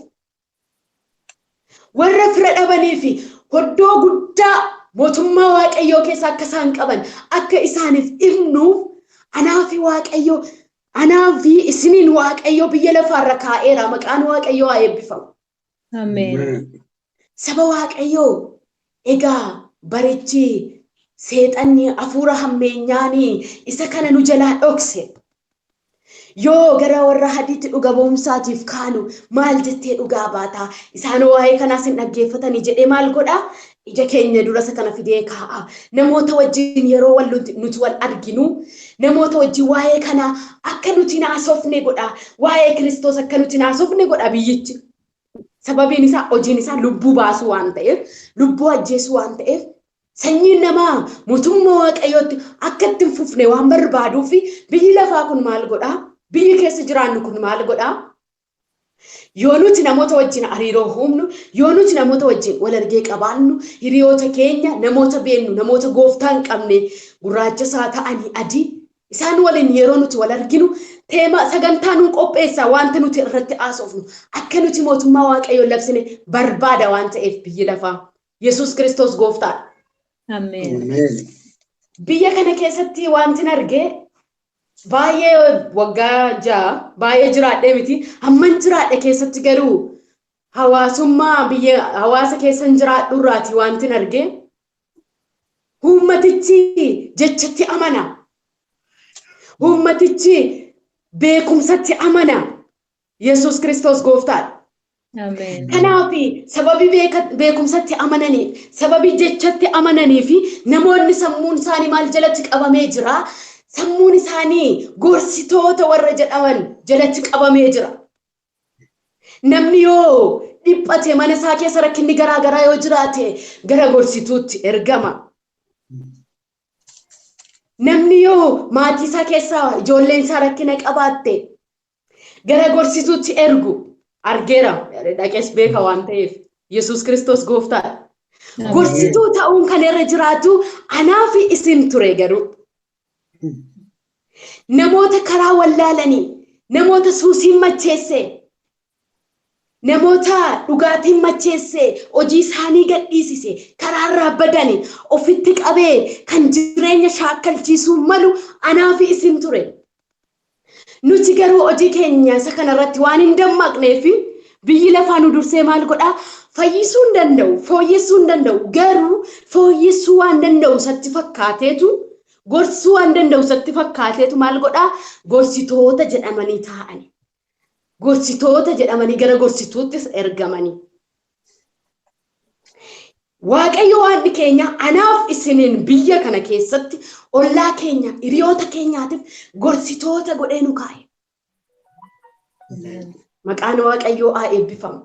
Warra fira dhabanii fi iddoo guddaa mootummaa Waaqayyoo keessa akka isaan qaban akka isaaniif ibnuuf anaa fi Waaqayyo anaa fi isiniin Waaqayyo biyya lafaarra kaa'eera. Maqaan Waaqayyoo haa eebbifamu. Ameen. Saba Waaqayyoo egaa barichi seexanni hafuura hammeenyaanii isa kana nu jalaa dhokse. Yoo gara warra hadiitti dhuga ba'umsaatiif kaanu maal jettee dhugaa baataa? Isaan waa'ee kanaas hin dhaggeeffatanii jedhee maal godhaa? Ija keenya dura isa kana fidee kaa'a. Namoota wajjin yeroo wal nuti wal arginu, namoota wajjin waa'ee kanaa akka nuti hin haasofne godha. Waa'ee Kiristoos akka nuti hin haasofne godha biyyichi. Sababiin isaa hojiin isaa lubbuu baasuu waan ta'eef, lubbuu ajjeesuu waan ta'eef, sanyiin namaa mootummaa Waaqayyootti akka itti hin fufne waan barbaaduu fi biyyi lafaa kun maal godhaa? Biyyi keessa jiraannu kun maal godhaa? Yoo nuti namoota wajjin hariiroo uumnu, yoo nuti namoota wajjin wal argee qabaannu, hiriyoota keenya namoota beennu, namoota gooftaa hin qabne gurraacha isaa ta'anii adii, isaan waliin yeroo nuti wal arginu teema sagantaa nuu qopheessaa wanta nuti irratti haasofnu akka nuti mootummaa Waaqayyoo labsine barbaada waan ta'eef biyyi lafaa. Yesuus Kiristoos gooftaadha. Ameen. Biyya kana keessatti wanti argee baay'ee waggaa 6 baay'ee jiraadhee miti. Hamman jiraadhe keessatti garuu hawaasummaa biyya hawaasa keessan jiraadhu irraati wanti argee uummatichi jechatti amana. Uummatichi beekumsatti amana. Yesuus Kiristoos gooftaadha. Ameen. Kanaaf sababii beekumsatti amananiif, sababii jechatti amananii fi namoonni sammuun isaanii maal jalatti qabamee jira? Sammuun isaanii gorsitoota warra jedhaman jalatti qabamee jira. Namni yoo dhiphate mana isaa keessa rakkinni garaa garaa yoo jiraate gara gorsituutti ergama. Namni yoo maatii isaa keessaa ijoolleen isaa rakkina qabaatte gara gorsituutti ergu argeera. Dhaqees beeka waan ta'eef Yesuus Kiristoos gooftaadha. Gorsituu ta'uun kan irra jiraatu anaa fi isin ture garuu. Namoota karaa wallaalanii, namoota suusiin macheesse, namoota dhugaatiin macheesse, hojii isaanii gadhiisise, karaarraa badani ofitti qabee kan jireenya shaakkalchiisuu malu anaa fi isin ture. Nuti garuu hojii keenya isa kanarratti waan hin dammaqneef biyyi lafaa nu dursee maal godhaa? Fayyisuu hin danda'u, fooyyessuu hin danda'u. Garuu fooyyessuu waan danda'u isatti fakkaateetu, gorsuu waan danda'u isatti fakkaateetu maal godhaa? Gorsitoota jedhamanii taa'ani. Gorsitoota jedhamanii gara gorsituuttis ergamanii. Waaqayyo waan keenya anaaf isiniin biyya kana keessatti ollaa keenya, hiriyoota keenyaatiif gorsitoota godhee nu kaa'e. Maqaan Waaqayyoo haa eebbifamu.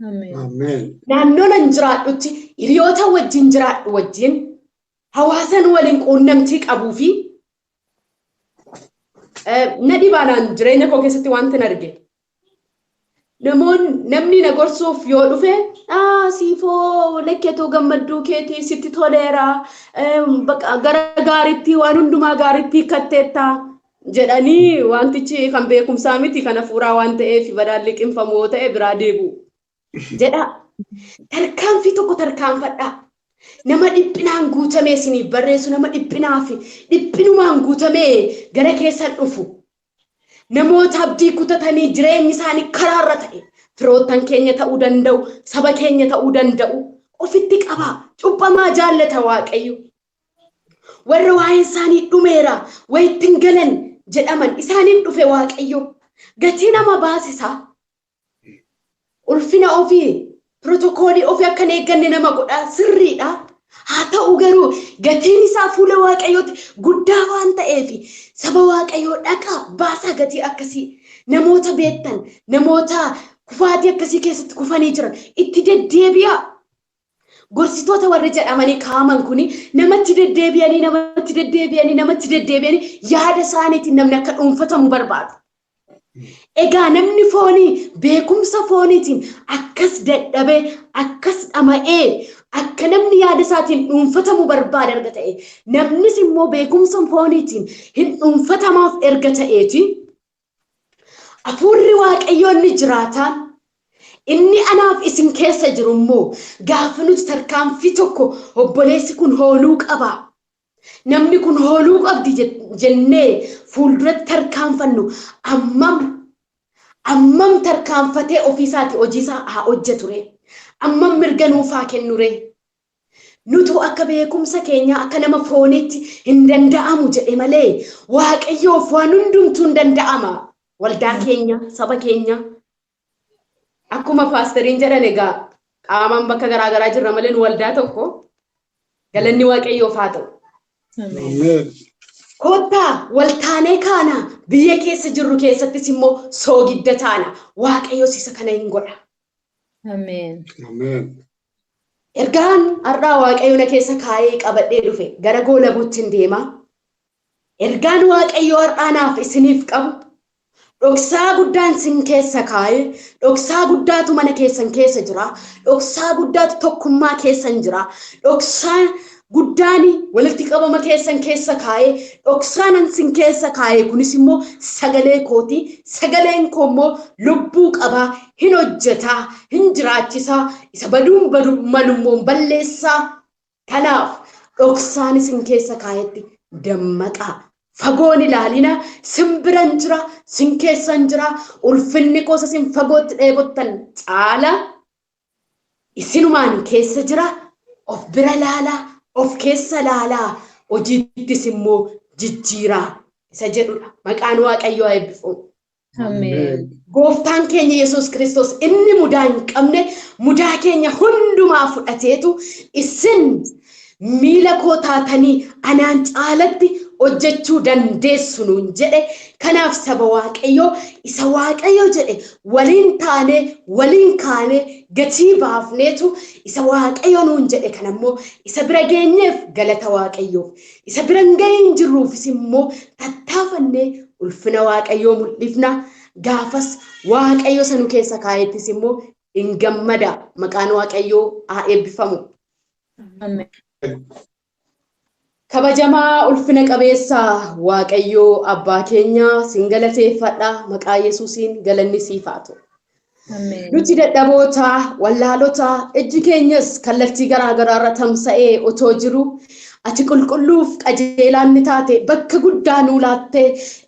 Ameen. Naannoo nan jiraadhutti hiriyoota wajjin jiraadhu wajjin hawaasan waliin quunnamtii qabuu fi na dhibaanaan jireenya koo keessatti wanti arge. Namni na gorsuuf yoo dhufe siifoo lekkeetoo gammadduu keetii sitti toleera gara gaariitti waan hundumaa gaariitti hiikkatteetta jedhanii wantichi kan beekumsaa miti kan hafuuraa waan ta'eef badaan liqimfamu yoo ta'e biraa deebi'u jedha. Tarkaanfii tokko tarkaanfadhaa. Nama dhiphinaan guutamee isiniif barreessu, nama dhiphinaa fi dhiphinumaan guutamee gara keessan dhufu. Namoota abdii kutatanii jireenyi isaanii karaarra ta'e firoottan keenya ta'uu danda'u, saba keenya ta'uu danda'u. Ofitti qabaa, cubbamaa jaallata Waaqayyo. Warra waa'een isaanii dhumeera, wayitti hin galan jedhaman isaaniin dhufe Waaqayyo. Gatii nama baasisaa. Ulfina ofii, pirootokoolii ofii akka hin eegganne nama godha, sirriidha. Haa ta'u garuu gatiin isaa fuula Waaqayyooti guddaa waan ta'eef saba Waaqayyoo dhaqaa baasaa gatii akkasii. Namoota beektan, namoota kufaatii akkasii keessatti kufanii jiran itti deddeebi'aa. Gorsitoota warri jedhamanii kaa'aman kuni namatti deddeebi'anii, namatti deddeebi'anii, namatti deddeebi'anii yaada isaaniitiin namni akka dhuunfatamu barbaadu. Egaa namni foonii beekumsa fooniitiin akkas dadhabee, akkas dhama'ee, akka namni yaada isaatiin dhuunfatamu barbaada erga ta'e, namnis immoo beekumsa fooniitiin hin dhuunfatamaaf erga ta'eeti. Hafuurri Waaqayyoo inni jiraataan Inni anaaf isin keessa jiru immoo gaafa nuti tarkaanfii tokko obboleessi kun hooluu qaba. Namni kun hooluu qabdi jennee fuulduratti tarkaanfannu ammam tarkaanfatee ofiisaati hojiisaa haa hojjeture. Ammam mirga nuuf haa kennure. Nutu akka beekumsa keenyaa akka nama fooniitti hin danda'amu jedhe malee Waaqayyoof waan hundumtuu hin danda'ama. Waldaa keenya, saba keenya. Akkuma paasteriin jedhan egaa qaamaan bakka garaagaraa jirra malee nu waldaa tokko galanni Waaqayyoof haa ta'u. Kottaa waltaanee kaana biyya keessa jirru keessattis immoo soogidda taana. Waaqayyoos isa kana hin godha. Ameen. Ergaan har'aa Waaqayyo na keessa kaa'ee qabadhee dhufe gara goolabuutti hin deema. Ergaan Waaqayyo har'aa naaf isiniif qabu dhoksaa guddaan sin keessa kaa'ee, dhoksaa guddaatu mana keessan keessa jira, dhoksaa guddaatu tokkummaa keessan jira, dhoksaa guddaan walitti qabama keessan keessa kaa'ee, dhoksaan sin keessa kaa'ee kunis immoo sagalee kooti. Sagaleen koo immoo lubbuu qabaa, hin hojjetaa, hin jiraachisaa, isa baduun badu malummoo hin balleessaa. Kanaaf dhoksaan isin keessa kaa'etti dammaqaa. Fagoon ilaalina, sin biran jira, sin keessan jira, ulfinni koos isin fagootti dheebottan caala. Isinumaan keessa jira, of bira laalaa, of keessa laalaa, hojiittis immoo jijjiiraa isa jedhudha. Maqaan Waaqayyoo haa eebbifamu. Ameen. Gooftaan keenya Yesuus Kiristoos inni mudaa hin qabne mudaa keenya hundumaa fudhateetu isin miila koo taatanii anaan caalatti hojjechuu dandeessu nuun jedhe. Kanaaf saba Waaqayyoo isa Waaqayyo jedhe waliin taanee waliin kaanee gatii baafneetu isa Waaqayyo nuun jedhe kanammoo isa bira geenyeef galata Waaqayyoof, isa bira hin gahiin jirruufis immoo tattaafannee ulfina Waaqayyoo mul'ifna. Gaafas Waaqayyo isa nu keessa kaa'ettis immoo hin gammada. Maqaan Waaqayyoo haa eebbifamu. Ameen. Kabajamaa ulfina qabeessa Waaqayyoo abbaa keenya sin galateeffadha. Maqaa Yesuusiin galanni siif haa ta'u. Ameen. Nuti dadhaboota, wallaalota, ijji keenyas kallattii garaa garaarra tamsa'ee otoo jiru ati qulqulluuf qajeelaan ni taate bakka guddaa nuu laattee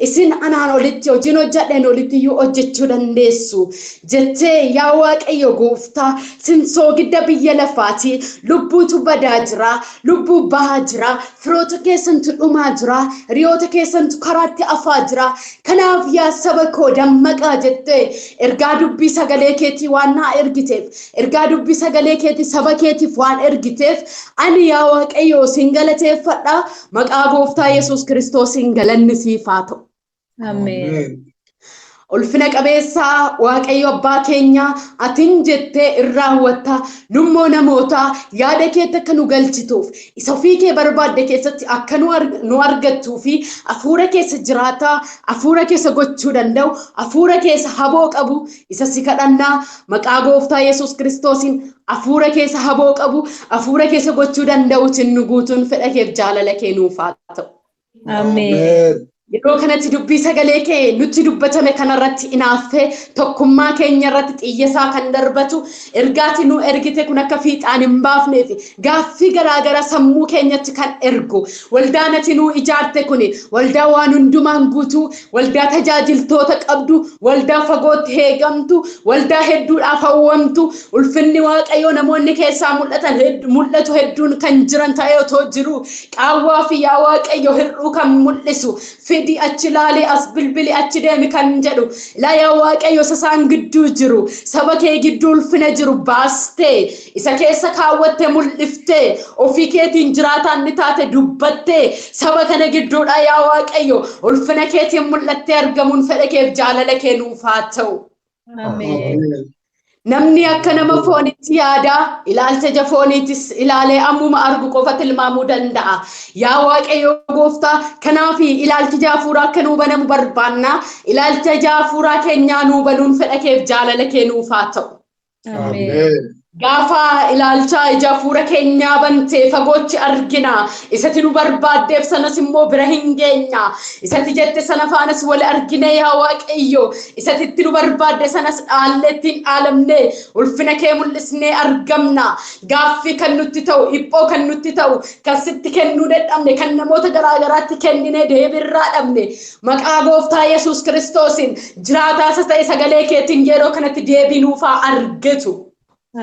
isin anaan olitti hojiin hojjedheen olitti iyyuu hojjechuu dandeessu jettee yaa Waaqayyo gooftaa sin soogidda biyya lafaati, lubbuutu badaa jira, lubbuu bahaa jira, firoota keessantu dhumaa jira, hiriyoota keessantu karaatti afaa jira. Kanaaf yaa saba koo dammaqaa jettee ergaa dubbii sagalee keetii waan naa ergiteef, ergaa dubbii sagalee keetii saba keetiif waan ergiteef ani yaa Waaqayyo sin galateeffadha. Maqaa gooftaa Yesuus Kiristoosiin galanni siif haa ta'u. Ameen. Ulfina qabeessaa Waaqayyo abbaa keenya atin jettee irraa hawwatta, nummoo namoota yaada keetti akka nu galchituuf isa ofii kee barbaadde keessatti akka nu argattuu fi hafuura keessa jiraataa, hafuura keessa gochuu danda'u, hafuura keessa haboo qabu isa si kadhannaa maqaa gooftaa Yesuus Kiristoosiin hafuura keessa haboo qabu, hafuura keessa gochuu danda'uutiin nu guutuun fedha keef jaalala kee nuuf haa ta'u. Ameen. Yeroo kanatti dubbii sagalee kee nutti dubbatame kanarratti inaaffee tokkummaa keenya irratti xiyyasaa kan darbatu ergaati nu ergite kun akka fiixaan hin baafneef gaaffii garaagaraa sammuu keenyatti kan ergu waldaan ati nu ijaarte kun waldaa waan hundumaan guutuu, waldaa tajaajiltoota qabdu, waldaa fagootti heegamtu, waldaa hedduudhaaf hawwamtu, ulfinni Waaqayyoo namoonni keessaa mul'atan mul'atu hedduun kan jiran ta'ee otoo jiru qaawwaa fi yaa Waaqayyo hir'uu kan mul'isu fidi achi laalee as bilbili achi deemi kan jedhu laa yaa Waaqayyo isa isaan gidduu jiru saba kee gidduu ulfina jiru baastee isa keessa kaawwatte mul'iftee ofii keetiin jiraataan ni taate dubbattee saba kana gidduudha yaa Waaqayyo ulfina keetiin mul'attee argamuun fedha keef jaalala kee nuuf haa ta'u. Ameen. Namni akka nama foonitti yaadaa, ilaalcha ija fooniittis ilaalee ammuma argu qofa tilmaamuu danda'a. Yaa Waaqayyo gooftaa, kanaaf ilaalchi ija hafuuraa akka nuu banamu barbaanna. Ilaalcha ija hafuuraa keenyaa nuu banuun fedha keef jaalala kee nuuf haa ta'u. Ameen. Gaafa ilaalcha ija hafuura keenyaa bantee fagootti argina. Isatti nu barbaaddeef sanas immoo bira hin geenya. Isatti jette sana faanas wal argine yaa Waaqayyo. Isatti itti nu barbaadde sanas dhaallee ittiin dhaalamne ulfina kee mul'isnee argamna. Gaaffii kan nutti ta'u, dhiphoo kan nutti ta'u, kan sitti kennuu dadhabne, kan namoota garaagaraatti kenninee deebirraa dhabne. Maqaa gooftaa Yesuus Kiristoosiin jiraataa isa ta'e sagalee keetiin yeroo kanatti deebii nuuf haa argatu.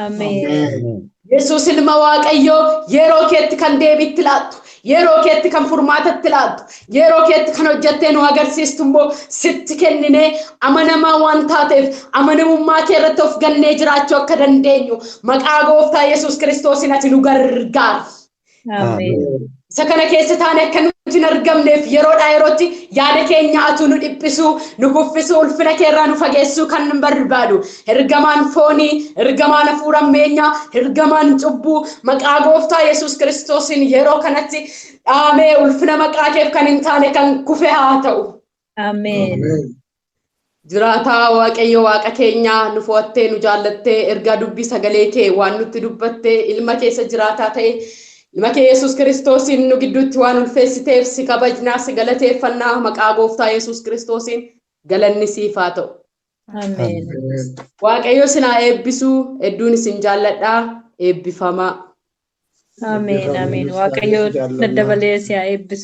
Ameen. Yesuus ilma Waaqayyoo yeroo keetti kan deebiitti laattu, yeroo keetti kan furmaatatti laattu, yeroo keetti kan hojjettee nu agarsiistu immoo sitti kenninee amanamaa waan taateef amanamummaa kee irratti of gannee jiraachuu akka dandeenyu maqaa gooftaa Yesuus Kiristoosiin ati nu gargaari. Ameen. Isa kana keessa taane akka nuti hin argamneef yeroodhaa yerootti yaada keenya atuu nu dhiphisuu, nu kuffisuu, ulfina keerraa nu fageessuu kan nu barbaadu. Ergamaan foonii, ergamaan hafuura ammeenyaa, ergamaan cubbuu maqaa gooftaa Yesuus Kiristoosiin yeroo kanatti dhaamee ulfina maqaa keef kan hin taane kan kufe haa ta'u. Ameen. Jiraataa Waaqayyo Waaqa keenyaa nu fo'attee nu jaallattee ergaa dubbii sagalee kee waan nutti dubbattee ilma keessa jiraataa ta'e ilma kee Yesuus Kiristoosiin nu gidduutti waan ulfeessiteef si kabajnaa si galateeffannaa maqaa gooftaa Yesuus Kiristoosiin galanni siif haa ta'u. Ameen. Waaqayyo isin haa eebbisuu, hedduun isin jaalladhaa, eebbifamaa. Ameen. Ameen. Waaqayyo daddabalee si haa eebbisu.